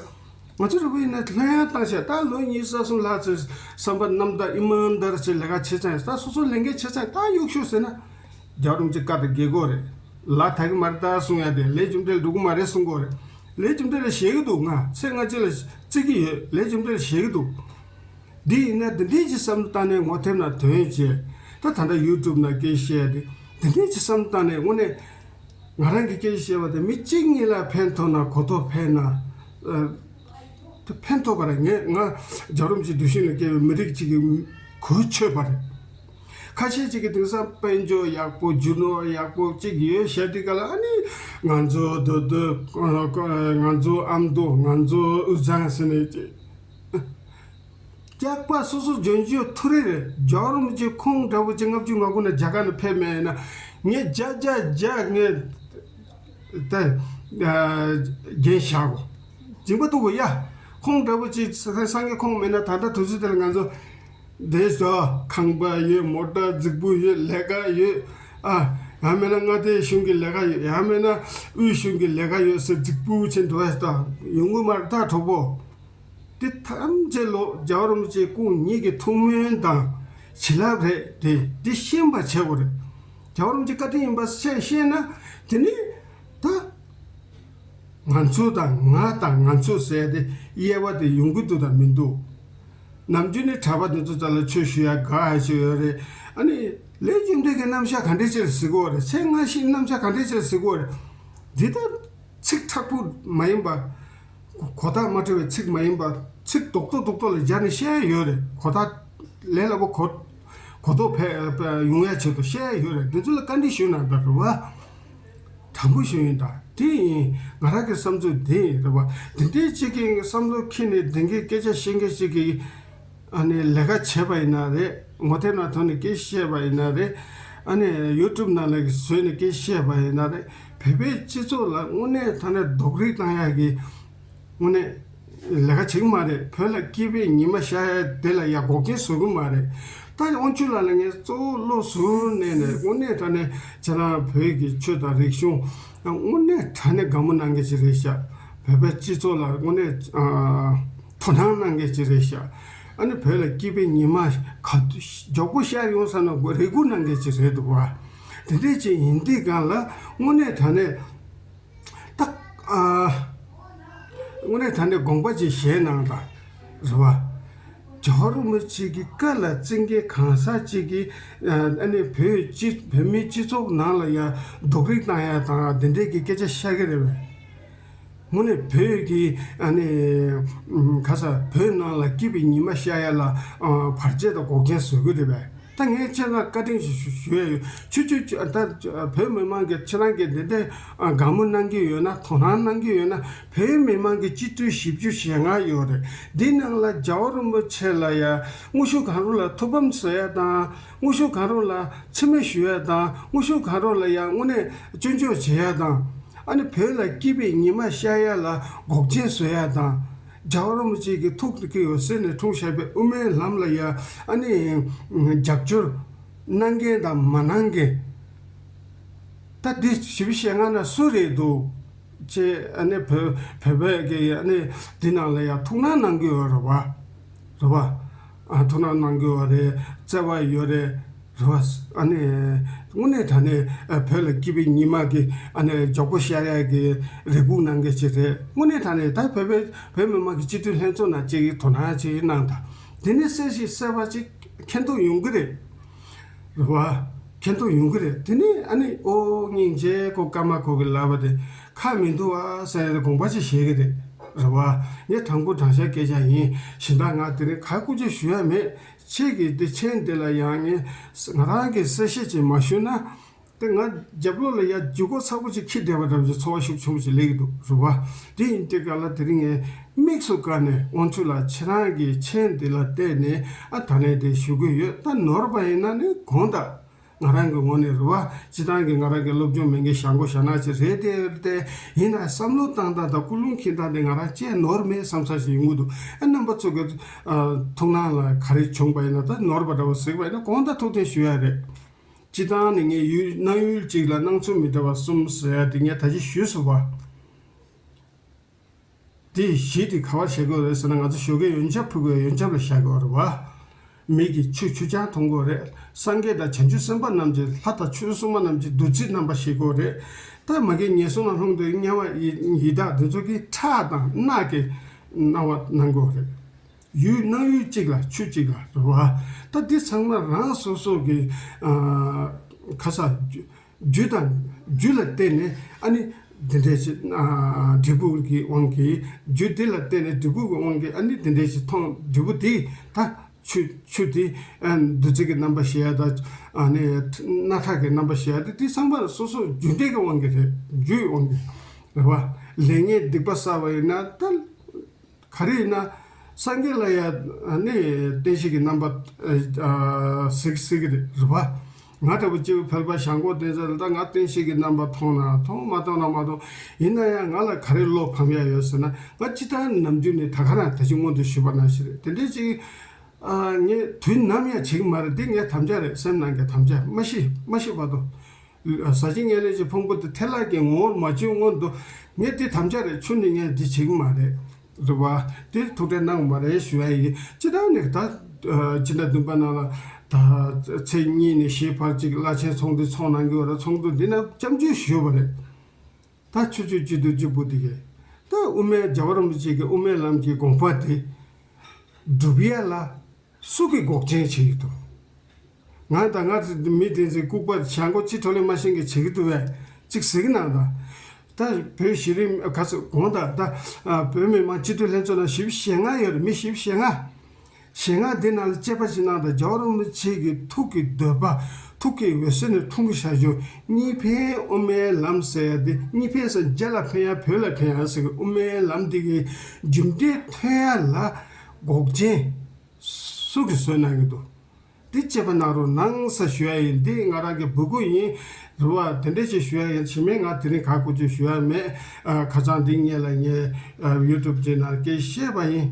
ང་ཚོ་རེ་བ་ཡིན་ན་ལྷོད་ཡངས་བཏང་ཤག་ད་ལོ་ཉི་ཤུ་རྩ་གསུམ་ལྷག་ཙམ་བསམ་པ་རྣམ་དག་ཨི་མན་དར་ཅིག་ལས་ཀ་བྱེད་ཙང་། ད་སོ་སོ་ལས་འགན་བྱེད་ཙང་ད་གཡུག་ཤོག་ཟེར་ན། རྒྱལ་བ་རིན་པོ་ཆེ་བཀའ་དང་འགལ་གྱི་ཡོད་རེད། ལ་དྭགས་ཀྱི་མ་རེད་ད་གསུང་ཡ་དེ་ལས་རྒྱུ་འབྲས་ལ་འགྲོ་གི་མ་རེད་གསུང་གི་ཡོད་རེད། ལས་རྒྱུ་འབྲས་ལ་ཞེད་ཀྱི་འདུག་ང་ཚེ་སྔ་ཕྱི་ལ་བརྩི་གི་ཡོད། ལས་རྒྱུ་འབྲས་ལ་ཞེད་ཀྱི་འདུག་འདི་ཡིན་ན་འདི་འདྲའི་ཅིག་བསམ་བློ་བཏང་ནས་ངོ་དེབ་ནང་ཐོན་བྱས། ད་ད་ལྟ་ཡུ་ཊུབ་ནང་སྐད་ཆ་བཤད་ཡ་དེ་འདི་འདྲའི་ཅིག་བསམ་བློ་བཏང་ནས་དངོས་གནས། ང་རང་གི་སྐད་ཆ་བཤད་པ་དེ་མི་གཅིག་གཉིས་ལ་ཕན་ཐོགས་ན་གོ་རྟོགས་འཕེལ་ན། ཨ། དེ་ཕན་ཐོགས་པ་རེད། ངས་ང་རྒྱལ་བ་རིན་པོ་ཆེའི་གདུལ་ཞིང་ལ་སྐྱེས་པའི་མི་རིགས་གཅིག་གི་གོ་ཆོད་པ་རེད། ཁ་ཤས་ཅིག་གིས་དེང་སང་དཔལ་འབྱོར་ཡག་པོ་རྒྱུ་ནོར་ཡག་པོ་གཅིག་ཡོད་བཤད་དུས་ག་ལ་ཨ་ནི་ང་ཚོ་རྡོ་རྡོ་ང་ཚོ་ཨ་མདོ་ང་ཚོ་དབུས་གཙང་ཟེར་ནས་ཅིག་སྐྱག་པ་སོ་སོ་འཇོན་རྒྱུ་ཐུ་རེ་རེད། རྒྱལ་བ་རིན་པོ་ཆེ་ཁོང་འདྲ་བོ་ཅིག་ལྔ་བཅུ་ང་དགུ་ནས་རྒྱ་གར་ནས་ཕེབས་མེད་ན། ངས་བརྒྱ་བརྒྱ་བརྒྱ་ངས་ད་རྒྱན་བཞག་གོ། སྦྱིན་པ་ཐུབ་གོ་ཡ། ཁོང་འདྲ་བོ་ཅིག་སངས་རྒྱས་ཁོང་མེད་ན་ད་ལྟ་དུས་ཚོད་དེ་ལ་ང་ཚོ་བསྡད་ཤག་ཁང་པ་ཡོད། མོ་ཊ་རྫིག་པོ་ཡོད། ལས་ཀ་ཡོད། ཨ། ཡང་མིན་ན་མངའ་སྡེ་གཞུང་གི་ལས་ཀ་ཡོད། ཡང་མིན་ན་དབུས་གཞུང་གི་ལས་ཀ་ཡོད་ཟེར་རྫིག་པོ་བྱས་འགྲོ་ཡ་ད་ཡོང་གི་མ་རེད་ད་གྲོགས་པོ། དེ་ཐམས་ཅད་ལོ་རྒྱལ་བ་རིན་པོ་ཆེ་སྐུ་ཉིད་ཀྱི་ཐུགས་སྨོན་དང་བྱིན་རླབས་རེད་དེ། འདི་ཤེས་པ་བྱེད་དགོས་རེད། རྒྱལ་བ་རིན་པོ་ཆེ་བཀའ་དྲིན་ཡིན་པ་ཤེས་ཤེས་ན། དེ་ནི་ད་ང་ཚོ་དང་ང་དང་ང་ཚོ་ཟེར་ཏེ་དབྱེ་བ་དེ་ཡོང་གི་འདུག་དང་མི་འདུག་ནམ་རྒྱུན་ནི་གྲྭ་པ་འདི་ཚོ་ཙམ་ལ་ཆོས་ཞུ་ཡ་དགའ་ཞིག་ཡོད་རེད། ཨ་ནི་ལས་རྒྱུ་འབྲས་ཀྱི་རྣམ་གཞག་ག་འདྲས་ཅིག་ལ་གཟིགས་དགོས་རེད། ཚེ་སྔ་ཕྱིའི་རྣམ་གཞག་ག་འདྲས་ཅིག་ལ་གཟིགས་དགོས་རེད། འདི་ལྟར་ཚིག་མཁྲེགས་པོ་མ་ཡིན་པ། གོ་བརྡ་མ་འཕྲོད་པའི་ཚིག་མ་ཡིན་པ། ཚིག་རྡོག་རྡོག་རྡོག་རྡོག་ལ་སྦྱར་ནས་བཤད་ཡ་ཡོད་རེད། གོ་བརྡ་ལས་སླ་པོ་གོ་གོ་རྟོགས་འཕེལ་ཡོང་ཡ་ཆེད་དུ་བཤད་ཡ་ཡོད་རེད། འདི་ཚོ་ལ་བཀའ་འདྲི་ཞུས་གནང་དང་རེད་བ། དྲང་པོ་ཞུ་ཡིན་ད། དེ་ཡིན་ང་རང་གི་བསམ་ཚུལ་དེ་ཡིན་རེད་བ། དེ་འདྲའི་གཅིག་གི་བསམ་བློ་འཁྱེར་ནས་དེང་གི་སྐད་ཆ་བཤད་མཁན་གཅིག་གིས། ཨ་ནི་ལས་ཀ་བྱས་པ་ཡིན་ན་རེད། ངོ་དེབ་ནང་ཐོན་ནས་སྐད་བཤད་པ་ཡིན་ན་རེད། ཨ་ནི་ཡུ་ཊུབ་ནང་ལ་བཟོས་ནས་སྐད་བཤད་པ་ཡིན་ན་རེད། བོད་པའི་སྤྱི་ཚོགས་ལ་དངོས་གནས་དྲང་གནས་རྡོག་རིལ་བཏང་ཡག་གི་དངོས་གནས་ལས་ཀ་བྱེད་ཀྱི་མ་རེད། བོད་ལ་སྐྱིད་པའི་ཉི་མ་ཤར་ཡ་དེ་ལ་ཡ་འགོག་རྐྱེན་བཟོ་གི་མ་རེད། ད་དབང་ཕྱུག་ལགས་ལ་ངས་གཙོ་བོ་བློ་གཟུར་གནས་ནས་དངོས་གནས་དྲང་གནས་ཁྱེད་རང་བོད་ཀྱི་ཆོས་དང་རིག་གཞུང་དངོས་གནས་དྲང་གནས་དགའ་མོ་གནང་མཁན་ཅིག་རེད་ཤག་བོད་པའི་སྤྱི་ཚོགས་ལ་དངོས་གནས་ཨ་དོ་སྣང་གནང་མཁན་ཅིག་རེད་ཤག་ཨ་ནི་བོད་ལ་སྐྱིད་པའི་ཉི་མ་ག་མགྱོགས་པོ་ཤར་ཡོང་ས་ན་རེ་སྒུག་གནང་མཁན་ཅིག་རེད་འདུག་བ། དེ་འདྲས་ཅིག་ཡིན་དུས་གང་ལ་དངོས་གནས་དྲང་གནས་ད་ཨ་དངོས་གནས་དྲང་གནས་དགོངས་པ་ཅིག་བཞེས་གནང་དང་རེད་བ། རྒྱལ་བ་རིན་པོ་ཆེ་གི་བཀའ་ལ་བརྩི་མཁན་གང་ཟག་ཅིག་གིས་ཨ་ནི་བོད་སྤྱི་བོད་མིའི་སྤྱི་ཚོགས་ནང་ལ་ཡང་རྡོག་རིལ་བཏང་ཡ་དང་དེ་འདྲས་ཀྱི་སྐད་ཆ་བཤད་ཀྱི་རེད་བས། དངོས་གནས་བོད་ཀྱི་ཨ་ནི་ཨམ་ག་ས་བོད་ནང་ལ་སྐྱིད་པའི་ཉི་མ་ཤར་ཡ་ལ་ཨ་བར་ཆད་དང་འགོག་རྐྱེན་བཟོ་གི་རེད་པས། ད་ངས་ཁྱེད་རང་བཀའ་དྲིན་ཞུ་ཞུ་ཞུ་ཡ་ཡོད། ཆུ་ཆུ་ཆུ་ད་བོད་མི་མང་གི་ཁྱེད་རང་གི་འདི་འདྲའི་ཨ་དགའ་མོ་གནང་གི་ཡོད་ན་དོ་སྣང་གནང་གི་ཡོད་ན་བོད་མི་མང་གི་སྤྱི་འཐུས་བཞི་བཅུ་ཞེ་ལྔ་ཡོད་རེད། འདི་ནང་ལ་རྒྱལ་བ་རིན་པོ་ཆེ་ལ་ཡ་དངོས་ཤུགས་གང་རུང་ལ་ཐུགས་ཕམ་བཟོ་ཡ་དང་དངོས་ཤུགས་གང་རུང་ལ་མཚན་སྨད་ཞུ་ཡ་དང་དངོས་ཤུགས་གང་རུང་ལ་ཡ་དངོས་གནས་སྐྱོན་བརྗོད་བྱེད་ཡ་དང་། ཨ་ནི་བོད་ལ་སྐྱིད་པའི་ཉི་མ་ཤར་ཡ་ལ་འགོག་རྐྱེན་བཟོ་ཡ་དང་། རྒྱལ་བ་རིན་པོ་ཆེ་གི་ཐུགས་ཀྱི་འོད་ཟེར་ནས་འཁྲུངས་བཞག་པའི་དབུ་མའི་ལམ་ལ་ཡ་ཨ་ནི་རྒྱབ་སྐྱོར་གནང་མཁན་དང་མ་གནང་མཁན། ད་འདི་ཞིབ་བཤད་ང་ན་སུ་རེད་འདུག་ཅེས་ཨ་ནི་བོད་བོད་པའི་གི་ཨ་ནི་འདི་ནང་ལ་ཡ་ཐུགས་སྣང་གནང་གི་ཡོད་རེད་བ། རེད་བ། ཨ་ཐུགས་སྣང་གནང་གི་ཡོད་རེད། བརྩེ་བ་ཡོད་རེད། རེད་བ། ཨ་ནི་དངོས་གནས་དྲང་གནས་ཨ་བོད་ལ་སྐྱིད་པའི་ཉི་མ་གི་ཨ་ནི་མགྱོགས་པོ་ཤར་ཡ་གི་རེ་སྒུག་གནང་མཁན་ཅིག་རེད། དངོས་གནས་དྲང་གནས་ད་བོད་པའི་བོད་མི་མང་གི་སྤྱི་འཐུས་ལྷན་ཚོགས་ནང་ཅིག་དོ་སྣང་ཅིག་གནང་དང་། དེ་ནས་གསལ་ཞིག་གསལ་བ་ཅིག་མཁྱེན་རྟོགས་ཡོང་གི་རེད། རེད་བ། མཁྱེན་རྟོགས་ཡོང་གི་རེད། དེ་ནས་ཨ་ནི་ཨོ་སྙིང་རྗེ་ཁོ་ཀརྨ་ཁོ་གི་ལབ་པ་དེ་ཁག་མི་འདུག་ཨ་ཟེར་ནས་དགོངས་པ་ཅིག་བཞེས་གི་རེད། རེད་བ། ངས་དྲང་པོ་དྲང་བཞག་སྐད་ཆ་ཡིན། གཞན་དག་ང་དེ་རིང་ག་སྐུ་ཅིག་ཞུ་ཡ་མེད། ཁྱེད་ཀྱི་དེ་མཆན་དེ་ལ་ཡང་ངས་ང་རང་གི་གསལ་བཤད་ཅིག་མ་ཞུས་ན། དེ་ང་རྒྱབ་ལོགས་ལ་ཡ་ཇུས་འགོད་ཚ་པོ་ཅིག་འཁྱེར་བསྡད་པ་འདྲ་བོ་ཅིག་ཚོར་བ་ཤུགས་ཆེན་པོ་ཅིག་སླེབས་ཀྱི་འདུག་རེད་བ། དེ་ཡིན་དུས་ག་ལ་དེ་རིང་ངས་དམིགས་སུ་བཀར་ནས་དབང་ཕྱུག་ལགས་ཁྱེད་རང་གི་མཆན་དེ་ལ་བལྟས་ནས་ཨ་ད་ལན་དེ་ཞུ་གི་ཡོད། ད་ནོར་བ་ཡིན་ན་ནི་དགོངས་དག་ང་རང་གི་ངོས་ནས་རེད་བ། སྤྱི་བཏང་གི་ང་རང་གི་སློབ་སྦྱོང་མེད་མཁན་ཞང་གོ་ཞང་ནག་ཅིག་རེད་དེ་རེད་དེ། ཡིན་ན་བསམ་བློ་བཏང་སྟངས་དང་ཀུན་སློང་འཁྱེར་སྟངས་དེ་ང་རང་ཅིག་ནོར་མེད་བསམ་ས་ཞིག་ཡོང་གི་འདུག་ཨ་རྣམ་པ་ཚོ་གི་ཨ་ཐུགས་སྣང་ལ་ག་རེ་བྱུང་པ་ཡིན་ན། ད་ནོར་བ་འདྲ་བོ་གཟིགས་པ་ཡིན་ན་དགོངས་དག་ཐུགས་མཐུན་ཞུ་ཡ་རེད། སྤྱི་བཏང་ནས་ངས་ཡུལ་སྣང་ཡུལ་གཅིག་ལ་སྣང་ཚུལ་མི་འདྲ་བ་གསུམ་ཟེར་ཡ་དེ་ངས་ད་ཅི་ཞུས་སོང་བ། དེ་བཞི་དེ་ག་བར་བྱེད་དགོས་རེད་ཟེར་ན། ང་ཚོ་ཞོགས་ཀས་ཡོན་ཆབ་ཕུལ་དགོས། ཡོན་ཆབ་ལ་བཞག་དགོས་རེད་བ། མི་གིས་ཆུ་ཆུ་ཆང་འཐུང་དགོས་རེད། སངས་རྒྱས་དང་བྱང་ཆུབ་སེམས་དཔའ་རྣམས་ཀྱིས་ལྷ་དང་ཆོས་སྲུང་མ་རྣམས་ཀྱིས་བདུད་རྩི་བསྣམས་པ་བཞེས་དགོས་རེད། ད་མ་གིའི་ངན་སོང་ལ་ལྷུང་དུས་དམྱལ་བ་ཡི་ཡི་དྭགས་དེ་ཚོ་གིས་ཁྲག་དང་རྣག་གི་སྣང་བ་སྣང་དགོས་རེད། ཡུལ་སྣང་ཡུལ་གཅིག་ལ་ཆུ་གཅིག་ལ་རེད་བ། ད་འདི་ཚང་མ་རང་སོ་སོ་གི་ཨ་ག་ས་རྒྱུ་དང་རྒྱུ་ལ་བརྟེན་ནས་ཨ་ནི་འདི་འདྲའི་ཅིག་ཨ་འབྲས་བུ་གི་དབང་གིས། རྒྱུ་འདི་ལ་བརྟེན་ནས་འབྲས་བུ་གི་དབང་གིས་ཨ་ནི་འདི་འདྲའི་ཅིག་མཐོང་། འབྲས་བུ་དེ་ད་ཆུ་ཆུ་དེ་ཨ་བདུད་རྩི་གི་རྣམ་པ་བཞེས་ཡ་དང་ཨ་ནི་རྣག་ཁྲག་གི་རྣམ་པ་བཞེས་ཡ་དེ་དེ་ཚང་མ་སོ་སོ་རྒྱུ་འབྲས་ཀྱི་དབང་གིས་རེད། རྒྱུའི་དབང་གིས་རེད་བ། ལས་ངན་སྡིག་པ་བསགས་པ་ཡིན་ན་ད། ག་རེ་ཡིན་ན། སངས་རྒྱས་ལ་ཡང་ནི་བསྟན་བཤིག་གི་རྣམ་པ་ཨ་ཨ་གཟིགས་གཟིགས་ཀྱི་རེད་པ། ང་ལྟ་བུ་སྐྱེ་བོ་ཕལ་པ་ཞང་གོ་བསྟན་འཛིན་ལ་ད་ང་བསྟན་བཤིག་གི་རྣམ་པ་མཐོང་ན་མཐོང་མ་མཐོང་ན་མ་མཐོང་། ཡིན་ན་ཡང་ང་ལ་ག་རེ་བློ་ཕམ་ཡ་ཡོད་ཟེར་ན། ང་སྤྱིར་བཏང་ནམ་རྒྱུན་ནས་ད་ག་རང་ད་ཅི་སྔོན་དུ་ཞུས་པ་ནང་བཞིན་རེད། དེ་འདྲའི་ཅིག་ཨ་ངས་དུས་ནམ་ཡང་བྱེད་ཀྱི་མ་རེད། འདི་ངའི་དམ་བཅའ་རེད། སེམས་ནང་གི་དམ་བཅའ། མ་ཤི་མ་ཤི་བར་དུ། ཟ་ཞིང་ངལ་ལས་ཀྱི་ཕུང་པོ་དེ་ཐལ་ལག་གི་ངོ་བོར་མ་བཅོས་སྔོན་དུ། ངས་འདི་དམ་བཅའ་རེད། ཁྱོན་ནས་ངས་འདི་བྱེད་ཀྱི་མ་རེད། རེད་བ། དེ་ཐུགས་ཁྲལ་གནང་དགོས་མ་རེད་ཞུ་ཡ་ཡིན། སྤྱིར་བཏང་ནས་ད་ཨ་སྤྱི་ཟླ་བདུན་པ་ནང་ལ་ད་ཚེས་གཉིས་ནས་བཞི་བར་གཅིག་བླ་ཆེན་ཚོགས་འདུ་ཚོགས་གནང་གི་ཡོད་རེད། ཚོགས་འདུ་འདི་ནང་སྐྱབས་འཇུག་ཞུས་པ་རེད། ད་ཆུ་ཆུ་ཅི་དུ་ཅི་པོ་དེ་གས། ད་དབུ་མའི་རྒྱལ་བ་རིན་པོ་ཆེ་གི་དབུ་མའི་ལམ་གྱི་དགོངས་པ་དེ་སྒྲུབ་ཡ་ལ་སུ་གིས་འགོག་རྐྱེན་བྱེད་ཀྱི་འདུག། ང་དང་ང་མི་དེ་ཚོའི་ལྐུགས་པ་བྱ་མགོ་ཅི་ཐོ་ལེ་མ་ཤེས་མཁན་བྱེད་ཀྱི་འདུག་བས། གཅིག་ཟེར་གི་གནང་དང་། ད་བོད་གཞི་རིམ་ག་ཚོད་དགོངས་དག་ད་བོད་མི་མང་སྤྱི་འཐུས་ལྷན་ཚོགས་ནང་བཞི་བཅུ་ཞེ་ལྔ་ཡོད་རེད། མི་བཞི་བཅུ་ཞེ་ལྔ། ཞེ་ལྔ་འདི་ནང་ལ་དཔྱད་པ་ཞིག་གནང་དང་། རྒྱལ་བ་རིན་པོ་ཆེ་གི་ཐུགས་ཀྱི་འདོད་པ། ཐུགས་ཀྱི་འོད་ཟེར་ནས་འཁྲུངས་ཀྱི་བཞག་རྒྱུ་གཉིས་ཕན་དབུ་མའི་ལམ་ཟེར་ཡ་འདི། གཉིས་ཕན་ཟེར་རྒྱ་ལ་ཕན་ཡ་བོད་ལ་ཕན་ཡ་ཟེར་གི། དབུ་མའི་ལམ་འདི་གི་རྒྱུ་འབྲས་ཐོན་ཡ་ལ་འགོག་རྐྱེན་སུ་གིས་བཟོས་གནང་གི་འདུག། འདི་དཔྱད་པ་གནང་རོགས་གནང་ཟེར་ཞུ་ཡ་ཡིན། འདི་ང་རང་གི་འབོད་སྐུལ་ཡིན། རེད་བ། དེ་འདྲ་ཞིག་ཞུ་ཡ་ཡིན། ཕྱི་མིན་ང་དེ་རིང་ག་གོ་ཅི་ཞུ་ཡ་མེད། ཨ་ཁ་སང་འདི་སྔོན་ལ་ངས་ཨ་ཡུ་ཊུབ་ཅིག་ནང་སྐད་བཤད་པ་ཡིན།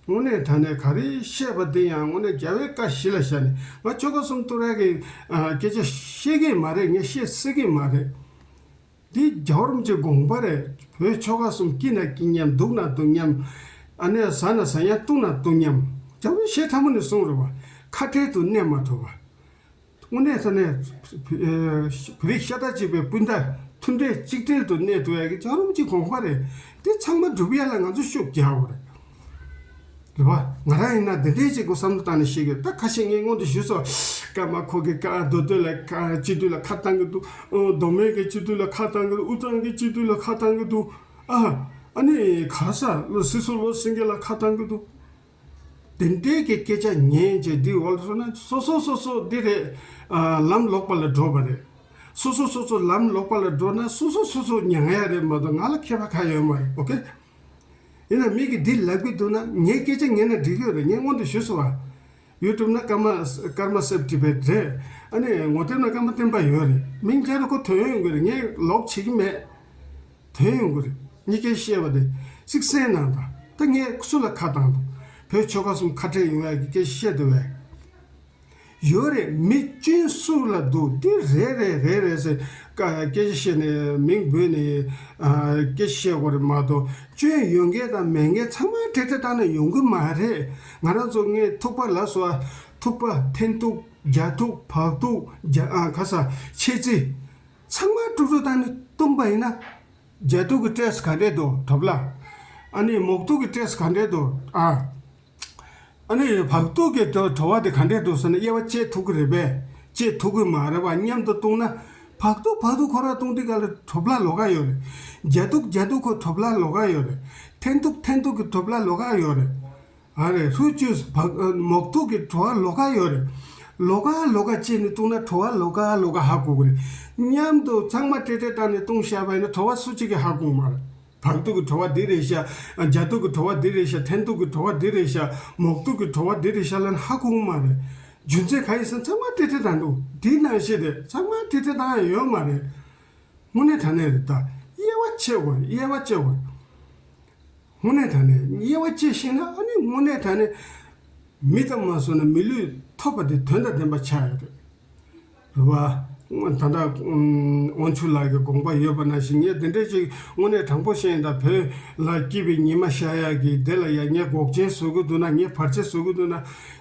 དངོས་གནས་དྲང་གནས་ག་རེ་བཤད་པ་འདི་ཡང་དངོས་གནས་རྒྱལ་བའི་བཀའ་གཞི་ལ་བཞག་ནས། ང་ཆོལ་ཁ་གསུམ་གཏོར་ཡ་གི་ཨ་སྐད་ཆ་བཤད་ཀྱི་མ་རེད། ངས་བཤད་སྲིད་ཀྱི་མ་རེད། འདི་རྒྱལ་བ་རིན་པོ་ཆེའི་དགོངས་པ་རེད། བོད་ཆོལ་ཁ་གསུམ་སྐྱིད་ན་སྐྱིད་མཉམ། སྡུག་ན་སྡུག་མཉམ། ཨ་ནི་ཟ་ན་ཟ་མཉམ། བཏུང་ན་བཏུང་མཉམ། རྒྱལ་བ་རིན་པོ་ཆེས་ཕྲ་མོ་ནས་གསུངས་རེད་བ། ཁ་བྲལ་དུ་གནས་མ་ཐུབ་པ། དངོས་གནས་དྲང་གནས་བོད་རིགས་ཤ་སྟག་གཅིག་པའི་སྤུན་ཟླ་མཐུན་འབྲེལ་གཅིག་སྒྲིལ་དུ་གནས་ཐུབ་ཡ་གི་རྒྱལ་བ་རིན་པོ་ཆེའི་དགོངས་པ་རེད། འདི་ཚང་མ་སྒྲུབ་ཡ་ལ་ང་ཚོ་ཤུགས་རྒྱག་དགོས་རེད། རེད་བ། ང་རང་ཡིན་ན་འདི་འདྲའི་ཅིག་གོ་བསམ་བློ་བཏང་ནས་བཤད་ཀྱི། ད་ཁ་ཤས་ངས་སྔོན་དུ་ཞུས་སོང་། ཀརྨ་ཁོ་གི་ཀ་མདོ་སྟོད་ལ་ཁ་སྤྱི་འཐུས་ལ་ཁ་བཏང་གི་འདུག། མདོ་སྨད་ཀྱི་སྤྱི་འཐུས་ལ་ཁ་བཏང་གི་འདུག། དབུས་གཙང་གི་སྤྱི་འཐུས་ལ་ཁ་བཏང་གི་འདུག། ཨ་ཨ་ནི་ག་ས་ལོ་སྲིད་ཟུར་བློ་སེང་གེ་ལ་ཁ་བཏང་གི་འདུག། དེ་འདྲའི་གི་སྐད་ཆ་ཉན་བྱས་འདི་འོག་ལ་སོང་ན་སོ་སོ་སོ་སོ་འདི་རེད། ཨ་ལམ་ལོག་པ་ལ་འགྲོ་བ་རེད། སོ་སོ་སོ་སོ་ལམ་ལོག་པ་ལ་འགྲོ་ན་སོ་སོ་སོ་སོ་མྱང་ཡ་རེད་མ་གཏོགས་ང་ལ་ཁྱད་པར་གང་ཡོད་མ་རེད། ཨོ་ཁེ། ཡིན་ན་མི་གིས་འདི་ལབ་ཀྱི་འདུག་ན་ངའི་སྐད་ཆ་ཉན་ན་འགྲིག་གི་ཡོད་རེད། ངས་སྔོན་དུ་ཞུས་སོང་བ། ཡུ་ཊུབ་ན་ཀརྨ་ཀརྨ་སེབ་ཊི་བེ་རེད། ཨ་ནི་ངོ་དེབ་ན་ཀརྨ་བསྟན་པ་ཡོད་རེད། མིང་རྒྱག་རོགས། ཁོ་ཐོན་ཡོང་གི་རེད། ངས་ལོག་བྱེད་ཀྱི་མེད། ཐོན་ཡོང་གི་རེད། གཉིས་ཀའི་བཤད་པ་དེ་གཅིག་གསན་གནང་དང་། ད་ངས་སུ་ལ་ཁ་བཏང་འདུག། བོད་ཆོལ་ཁ་གསུམ་ཁ་བྲལ་ཡོང་ཡག་གི་སྐད་བཤད་འདུག་བས། ཡོད་རེད། མི་སྐྱོན་སུ་ལ་འདུག། འདི་རེད་རེད་རེད་རེད་ཟེར་ཀ་སྐད་ཆ་བཤད་ནས་མིང་འབོད་ནས་ཨ་སྐད་ཆ་བཤད་དགོས་རེད་མ་གཏོགས། སྐྱོན་ཡོད་མཁན་དང་མེད་མཁན་ཚང་མ་འབྲེལ་འདྲིས་བཏང་ནས་ཡོང་གི་མ་རེད། ང་རང་ཚོ་ངས་ཐུག་པ་ལབ་སོང་ཨ། ཐུག་པ་འཐེན་ཐུག་རྒྱག་ཐུག་བག་ཐུག་རྒྱ་ཨ་ག་ས་ཆེ་ཚི་ཚང་མ་དཀྲུག་དཀྲུག་བཏང་ནས་བཏུང་པ་ཡིན་ན། རྒྱ་ཐུག་གི་སྤྲས་ག་འདྲས་འདུག་གྲབ་ལ། ཨ་ནི་མོག་ཐུག་གི་སྤྲས་ག་འདྲས་འདུག་ཨ། ཨ་ནི་བག་ཐུག་གི་བྲོ་བྲོ་བ་དེ་ག་འདྲས་འདུག་ཟེར་ན་དབྱེ་བ་དཔྱད་ཐུབ་ཀྱི་རེད་པས། དཔྱད་ཐུབ་ཀྱི་མ་རེད་པ། མཉམ་དུ་བཏུང་ན། བག་ཐུག་བག་ཐུག་ཁོ་རང་བཏུང་དུས་ག་ལ་གྲབ་ལ་ལོགས་ཀ་ཡོད་རེད། རྒྱ་ཐུག་རྒྱ་ཐུག་ཁོ་གྲབ་ལ་ལོགས་ཀ་ཡོད་རེད། འཐེན་ཐུག་འཐེན་ཐུག་གི་གྲབ་ལ་ལོགས་ཀ་ཡོད་རེད། ཨ་རེ། ཧྲུའུ་ཅུས་བག་མོག་ཐུག་གི་བྲོ་བ་ལོགས་ཀ་ཡོད་རེད། ལོགས་ཀ་ལོགས་ཀ་བཅད་ནས་བཏུང་ན་བྲོ་བ་ལོགས་ཀ་ལོགས་ཀ་ཧ་གོ་གི་རེད། མཉམ་དུ་ཚང་མ་འབྲེལ་འདྲིས་བཏང་ནས་བཏུང་བཞག་པ་ཡིན་ན་བྲོ་བ་སུ་གཅིག་གིས་ཧ་གོ་གི་མ་རེད། བག་ཐུག་གི་བྲོ་བ་འདི་རེད་ཤག། རྒྱ་ཐུག་གི་བྲོ་བ་འདི་རེད་ཤག། འཐེན་ཐུག་གི་བྲོ་བ་འདི་རེད་ཤག། མོག་ཐུག་གི་བྲོ་བ་འདི་རེད་ཤག་ལབ་ན་ཧ་གོ་གི་མ་རེད། རྒྱུ་མཚན་གང་ཡིན་ཟེར་ན་ཚང་མ་འབྲེལ་འདྲིས་བཏང་འདུག། འདི་ནང་བཞིན་རེད། ཚང་མ་འབྲེལ་འདྲིས་བཏང་ཡ་ཡོད་མ་རེད། དངོས་གནས་དྲང་གནས་རེད་ད། དབྱེ་བ་ཕྱེ་དགོས་རེད། དབྱེ་བ་ཕྱེ་དགོས་རེད། དངོས་གནས་དྲང་གནས་དབྱེ་བ་ཕྱེ་ཤེས་ན། ཨ་ནི་དངོས་གནས་དྲང་གནས་མི་ཙམ་མ་བཟོས་ན་མི་ལུས་ཐོབ་པ་དེ་དོན་དང་ལྡན་པ་ཆགས་ཡོད་རེད། རེད་བ། ད་ལྟ་ཨུམ་དབང་ཕྱུག་ལགས་ཀྱི་དགོངས་པ་ཡོད་པ་ནང་བཞིན་ངས་དེ་འདྲས་ཅིག་དངོས་གནས་དྲང་པོ་བཤད་ཡིན་ད། བོད་ལ་སྐྱིད་པའི་ཉི་མ་ཤར་ཡག་གི་དེ་ལ་ཡ་ངས་འགོག་རྐྱེན་བཟོ་གི་འདུག་ན། ངས་བར་ཆད་བཟོ་གི་འདུག་ན།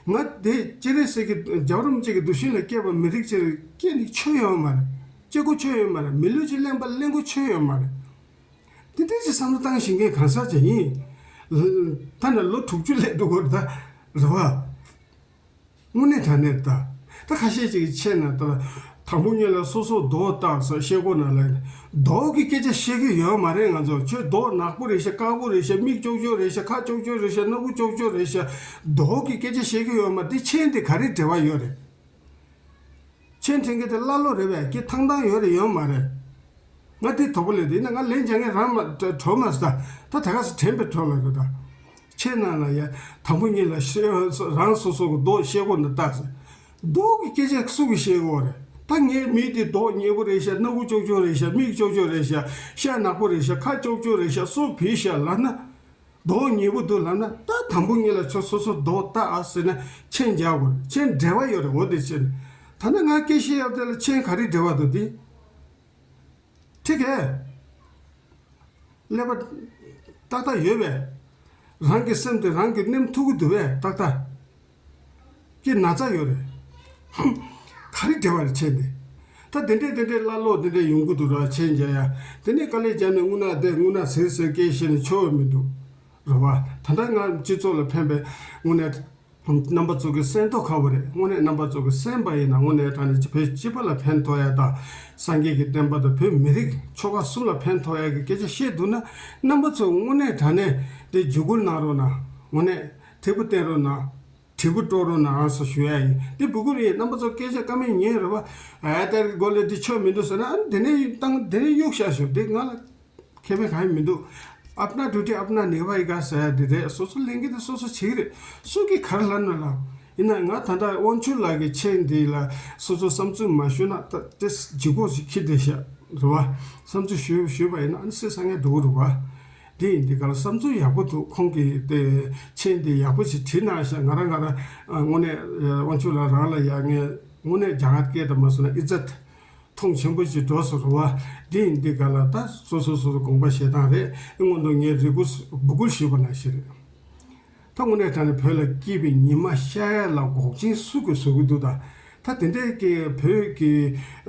ང་དེ་སྤྱན་རས་གཟིགས་ཀྱི་རྒྱལ་བ་རིན་པོ་ཆེ་གི་གདུལ་ཞིང་ལ་སྐྱེས་པ་མི་རིགས་ཅིག་སྐྱེས་ནས་ཆོས་ཡོད་མ་རེད། སྐྱེ་དགོས་ཆོས་ཡོད་མ་རེད། མི་ལུས་ཅིག་ལེན་པ་ལེན་དགོས་ཆོས་ཡོད་མ་རེད། དེ་འདྲའི་ཅིག་བསམ་བློ་བཏང་ཤེས་མཁན་གང་ཟག་ཅིག་ཡིན། ད་ནི་ལོ་དྲུག་ཅུ་སླེབས་འགྲོ་གི་རེད་ད། རེད་བ། དངོས་གནས་དྲང་གནས་ད། ད་ཁ་ཤས་ཅིག་གིས་ཆེ་ན་ད། དང་པོ་ཉིད་ལ་སོ་སོ་རྡོག་བཏགས་ཟེར་བཤད་སྒོ་ནང་ལ། རྡོག་གི་སྐད་ཆ་བཤད་ཀྱི་ཡོད་མ་རེད། ང་ཚོ་ཁྱོད་རྡོག་ནག་པོ་རེད་ཤག། དཀར་པོ་རེད་ཤག། མིག་ཀྱོག་ཀྱོག་རེད་ཤག། ཁ་ཀྱོག་ཀྱོག་རེད་ཤག། སྣ་བུག་ཀྱོག་ཀྱོག་རེད་ཤག། རྡོག་གི་སྐད་ཆ་བཤད་ཀྱི་ཡོད་མ་རེད། དེ་མཆན་དེ་ག་རེ་འབྲེལ་བ་ཡོད་རེད། མཆན་འཕྲིན་གྱི་དེ་ཀླ་ཀློ་རེད་པས། ཀྱི་ཐང་ཐང་ཡོད་རེད་ཡོད་མ་རེད། ང་དེ་དོགས་པ་ལས་དེ་ཡིན་ན་ང་ལན་རྒྱག་མཁན་རང་མ་གྲོལ་མ་སོང་ད། ད་ད་ག་སེ་དྲན་པའི་གྲོལ་ལ་རེད་ད། ཁྱེད་རྣམས་ལ་ཡ་དང་པོ་ཉིད་ལ་ཤེས་རང་སོ་སོ་གི་མདོག་ཤེས་དགོས་ནི་ལྟ་ཟེར། མདོག་གི་སྐད་ཆ་སུ་གིས་ཤེས་དགོས་རེད། ད་ངའི་མིག་དེ་མདོག་ཉེས་པོ་རེད་ཤག་སྣ་ཁུག་ཅོག་ཅོག་རེད་ཤག་མིག་ཅོག་ཅོག་རེད་ཤག་ཤ་ནག་པོ་རེད་ཤག་ཁ་ཅོག་ཅོག་རེད་ཤག་སོ་བུད་ཤག་ལབ་ན། མདོག་ཉེས་པོ་འདུག་ལབ་ན། ད་དང་པོ་ཉིད་ལ་ཁྱོད་སོ་སོ་མདོག་ལྟ་ཨ་ཟེར་ན་མཆན་རྒྱག་དགོས་རེད། མཆན་འབྲེལ་བ་ཡོད་རེད། འོ་དེ་བྱས་ནས་ད་ནི་ང་སྐད་བཤད་ཡབ་དེ་ལ་མཆན་ག་རེ་འབྲེལ་བ་འདུག་དེ། ཁྲིག་གེ། ཀླད་པ་ཏག་ཏག་ཡོད་པས། རང་གི་སེམས་དེ་རང་གིས་ནེམ་ཐུབ་ཀྱི་འདུག་པས་ཏག་ཏག་ཀྱི་ན་ཚ་ཡོད་རེད། ག་རེ་འབྲེལ་བ་རེད་མཆན་དེ། ད་དེ་འདྲས་དེ་འདྲས་ཀླ་ཀློ་དེ་འདྲས་ཡོང་གི་འདུག་ར་མཆན་རྒྱག་ཡ། དེ་ནས་དཀའ་ལས་བརྒྱབ་ནས་དངོས་གནས་དེ་དངོས་གནས་ཟེར་ཟེར་སྐད་བཤད་ནས་ཆོག་མི་འདུག་རེད་བ། ད་ལྟ་ང་སྤྱི་ཚོགས་ལ་ཕན་པའི་དངོས་གནས། རྣམ་པ་ཚོ་གི་སེམས་ཐོག་ཁ་བོ་རེད། དངོས་གནས་རྣམ་པ་ཚོ་གི་སེམས་པ་ཡིན་ན་དངོས་གནས་དྲང་གནས་བོད་སྤྱི་པ་ལ་ཕན་ཐོགས་ཡ་དང་། སངས་རྒྱས་ཀྱི་བསྟན་པ་དང་བོད་མི་རིགས་ཆོལ་ཁ་གསུམ་ལ་ཕན་ཐོགས་ཡ་གི་སྐད་ཆ་བཤད་འདུག་ན། རྣམ་པ་ཚོ་དངོས་གནས་དྲང་གནས་དེ་བརྒྱུད་སྐུལ་གནང་རོགས་གནང་། དངོས་གནས་དེ་བུ་བསྟན་རོགས་གནང་། དྲིལ་བུ་དཀྲོལ་རོགས་གནང་ཟེར་ཞུ་ཡ་ཡིན། དེ་བུ་གུ་རེད། རྣམ་པ་ཚོ་སྐད་ཆ་ཀ་མེད་ཉན་རེད་བ། ཨ་ད་རེ་གོ་ལེ་འདི་ཆོ་མི་འདུག་ཟེར་ན། ཨ་དེ་ནས་བཏང་དེ་ནས་གཡུག་བཞག་ཞོག་དེ་ང་ལ། ཁེ་ཕན་གང་ཡང་མི་འདུག་ཨཔ་ན་ཌུ་ཊི་ཨཔ་ན་ནི་བྷ་ཡི་ག་ཟེར་ཡ་འདི་རེད། སོ་སོ་ལས་འགན་དེ་སོ་སོ་བྱེད་ཀྱི་རེད། སུ་གིས་ག་རེ་ལབ་ན་ལབ། ཡིན་ན་ང་ད་ལྟ་དབང་ཕྱུག་ལགས་ཀྱི་མཆན་འདི་ལ་སོ་སོ་བསམ་ཚུལ་མ་ཞུས་ན་ད་དེ་ལྗིད་ཁོག་ཅིག་འཁྱེར་བསྡད་ཤག་རེད་བ། བསམ་ཚུལ་ཞུས་ཞུས་པ་ཡིན་ན་ཨ་ནི་སེ་ས་ངན་འགྲོ་གི་རེད་བ། འདི་ཡིན་འདི་ག་ལ་བསམ་ཚུལ་ཡག་པོ་འདུག་ཁོང་གིས་དེ་མཆན་འདི་ཡག་པོ་ཞིག་བྲིས་གནང་ཤག་ང་རང་ང་རང་དངོས་གནས་དབང་ཕྱུག་ལགས་རང་ལ་ཡ་ངས་དངོས་གནས་རྒྱ་གར་སྐད་དུ་མ་སོང་ན་ཨི་ཛད། མཐོང་ཆེན་པོ་ཞིག་འགྲོ་སོང་རེད་བ། འདི་ཡིན་འདི་ག་ལ་ད་སོ་སོ་སོ་སོ་དགོངས་པ་བཞེས་སྟངས་རེད། སྔོན་དུ་ངས་རེ་སྐུལ་སྦུ་གུར་ཞུས་པ་ནང་བཞིན་རེད། ད་དངོས་གནས་དྲང་གནས་བོད་ལ་སྐྱིད་པའི་ཉི་མ་ཤར་ཡ་ལ་འགོག་རྐྱེན་སུ་གིས་བཟོ་གི་འདུག་ད་ད་དེ་འདྲའི་གི་བོད་ཀྱི་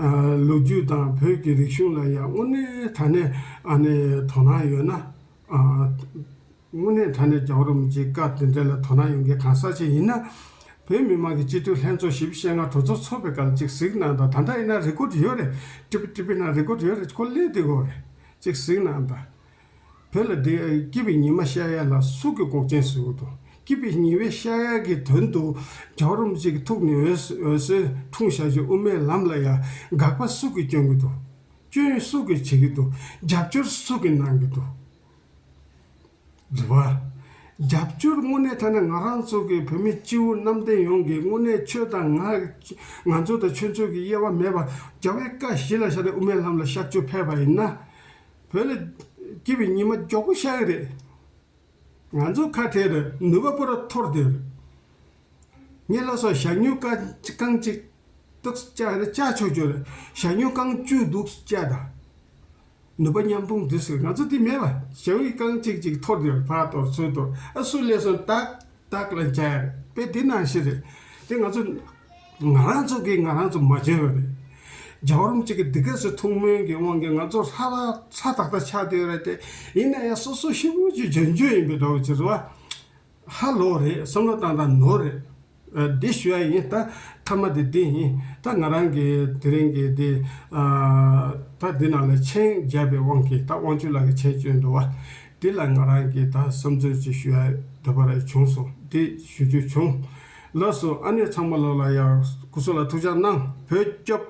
ཨ་ལོ་རྒྱུས་དང་བོད་ཀྱི་རིག་གཞུང་ལ་ཡང་དངོས་གནས་དྲང་གནས་ཨ་ནི་དོ་སྣང་ཡོད་ན། ཨ། དངོས་གནས་དྲང་གནས་རྒྱལ་བ་རིན་པོ་ཆེའི་བཀའ་དེ་འདྲ་ལ་དོ་སྣང་ཡོད་མཁན་གང་ཟག་ཅིག་ཡིན་ན། བོད་མི་མང་གི་སྤྱི་འཐུས་ལྷན་ཚོགས་བཞི་བཅུ་ཞེ་ལྔ་གྲོས་ཚོགས་ཚོགས་པའི་སྐབས་ལ་ཅིག་གཟིགས་གནང་དང་། ད་ལྟ་ཡིན་ན་རེ་ཀོཌ་ཡོད་རེད། ཊི་བི་ཊི་བི་ནང་རེ་ཀོཌ་ཡོད་རེད། ཁོ་སླེབས་བསྡད་ཡོད་རེད། ཅིག་གཟིགས་གནང་དང་། བོད་ལ་འདི་སྐྱིད་པའི་ཉི་མ་ཤར་ཡ་ལ་སུ་གིས་འགོག་རྐྱེན་བཟོ་གི་འདུག་སྐྱིད་པའི་ཉི་མ་ཤར་ཡ་གི་དོན་དུ་རྒྱལ་བ་རིན་པོ་ཆེ་གི་ཐུགས་ནས་འོད་འོད་ཟེར་འཁྲུངས་བཞག་རྒྱུ་དབུ་མའི་ལམ་ལ་ཡ་དགག་པ་སུ་གིས་སྐྱོན་གི་འདུག་སྐྱོན་སུ་གིས་བྱེད་ཀྱི་འདུག་རྒྱབ་སྐྱོར་སུ་གིས་གནང་གི་འདུག་རེད་བ། རྒྱབ་སྐྱོར་དངོས་གནས་དྲང་གནས་ང་རང་ཚོ་གི་བོད་མི་སྤྱི་བོ་གནམ་བསྟན་ཡོངས་ཀྱི་དངོས་གནས་ཁྱོད་དང་ང་ང་ཚོ་དང་ཁྱོད་ཚོ་གི་དབྱེ་བ་མེད་པ་རྒྱལ་བའི་བཀའ་གཞི་ལ་བཞག་ནས་དབུ་མའི་ལམ་ལ་གཤག་བཅོས་ཕེབས་པ་ཡིན་ན། བོད་ལ་སྐྱིད་པའི་ཉི་མ་མགྱོགས་པོ་ཤར་གི་རེད། ང་ཚོ་ཁ་བྲལ་རེད། ནུས་པ་པོ་ར་འཐོར་བསྡད་རེད། ངས་ལབ་སོང་། ཞ་སྨྱུག་རྐང་རྐང་གཅིག་འདུག་བཅག་རེ་བཅག་ཆོག་ཆོག་རེད། ཞ་སྨྱུག་རྐང་བཅུ་འདུག་བཅག་དང་། ནུས་པ་མཉམ་སྤུངས་འདི་ཟེར། ང་ཚོ་འདི་མེད་པ། ཞ་སྨྱུག་རྐང་གཅིག་གཅིག་འཐོར་འདི་ཕར་འཐོར་ཚུར་འཐོར། ཨ་སུ་སླེབས་སོང་ཏག་ཏག་ལ་བཅག་ཡ་རེད། དཔེ་འདི་ནང་བཞིན་རེད། དེ་ང་ཚོ་ང་རང་ཚོ་གིས་ང་རང་ཚོ་མ་བྱས་པ་རེད། རྒྱལ་བ་རིན་པོ་ཆེ་གི་འདི་ག་ཚོད་ཐུགས་སྨོན་གྱི་དབང་གིས་ང་ཚོ་ཧྲ་ཧྲ་ཏག་ཏག་ཆགས་བསྡད་རེད་དེ། ཡིན་ན་ཡང་སོ་སོ་ཤི་བོ་ཅིག་འཇོན་འཇོན་ཡིན་པའི་འདྲ་བོ་ཅིག་རེད་བ། ཧ་ལོ་རེད། བསམ་བློ་བཏང་སྟངས་ནོར་རེད། ཨ་འདི་ཞུ་ཡ་ཡིན། ད་ཐ་མ་དེ་འདི་ཡིན། ད་ང་རང་གི་དེ་རིང་གི་འདི་ཨ་ད་འདི་ནང་ལ་མཆན་བརྒྱབ་པའི་དབང་གིས། ད་དབང་ཕྱུག་ལགས་ཀྱིས་མཆན་བསྐྱོན་འདུག་བ། འདི་ལ་ང་རང་གིས་ད་བསམ་ཚུལ་ཅིག་ཞུ་ཡ་འདོད་པ་རེ་བྱུང་སོང་། འདི་ཞུ་རྒྱུ་བྱུང་། ལགས་སོ། ཨ་ནི་ཚང་མ་ལོ་ལ་ཡ་སྐུ་གཟུགས་ལ་ཐུགས་ཅག་གནང་། བོད་སྐྱོབ།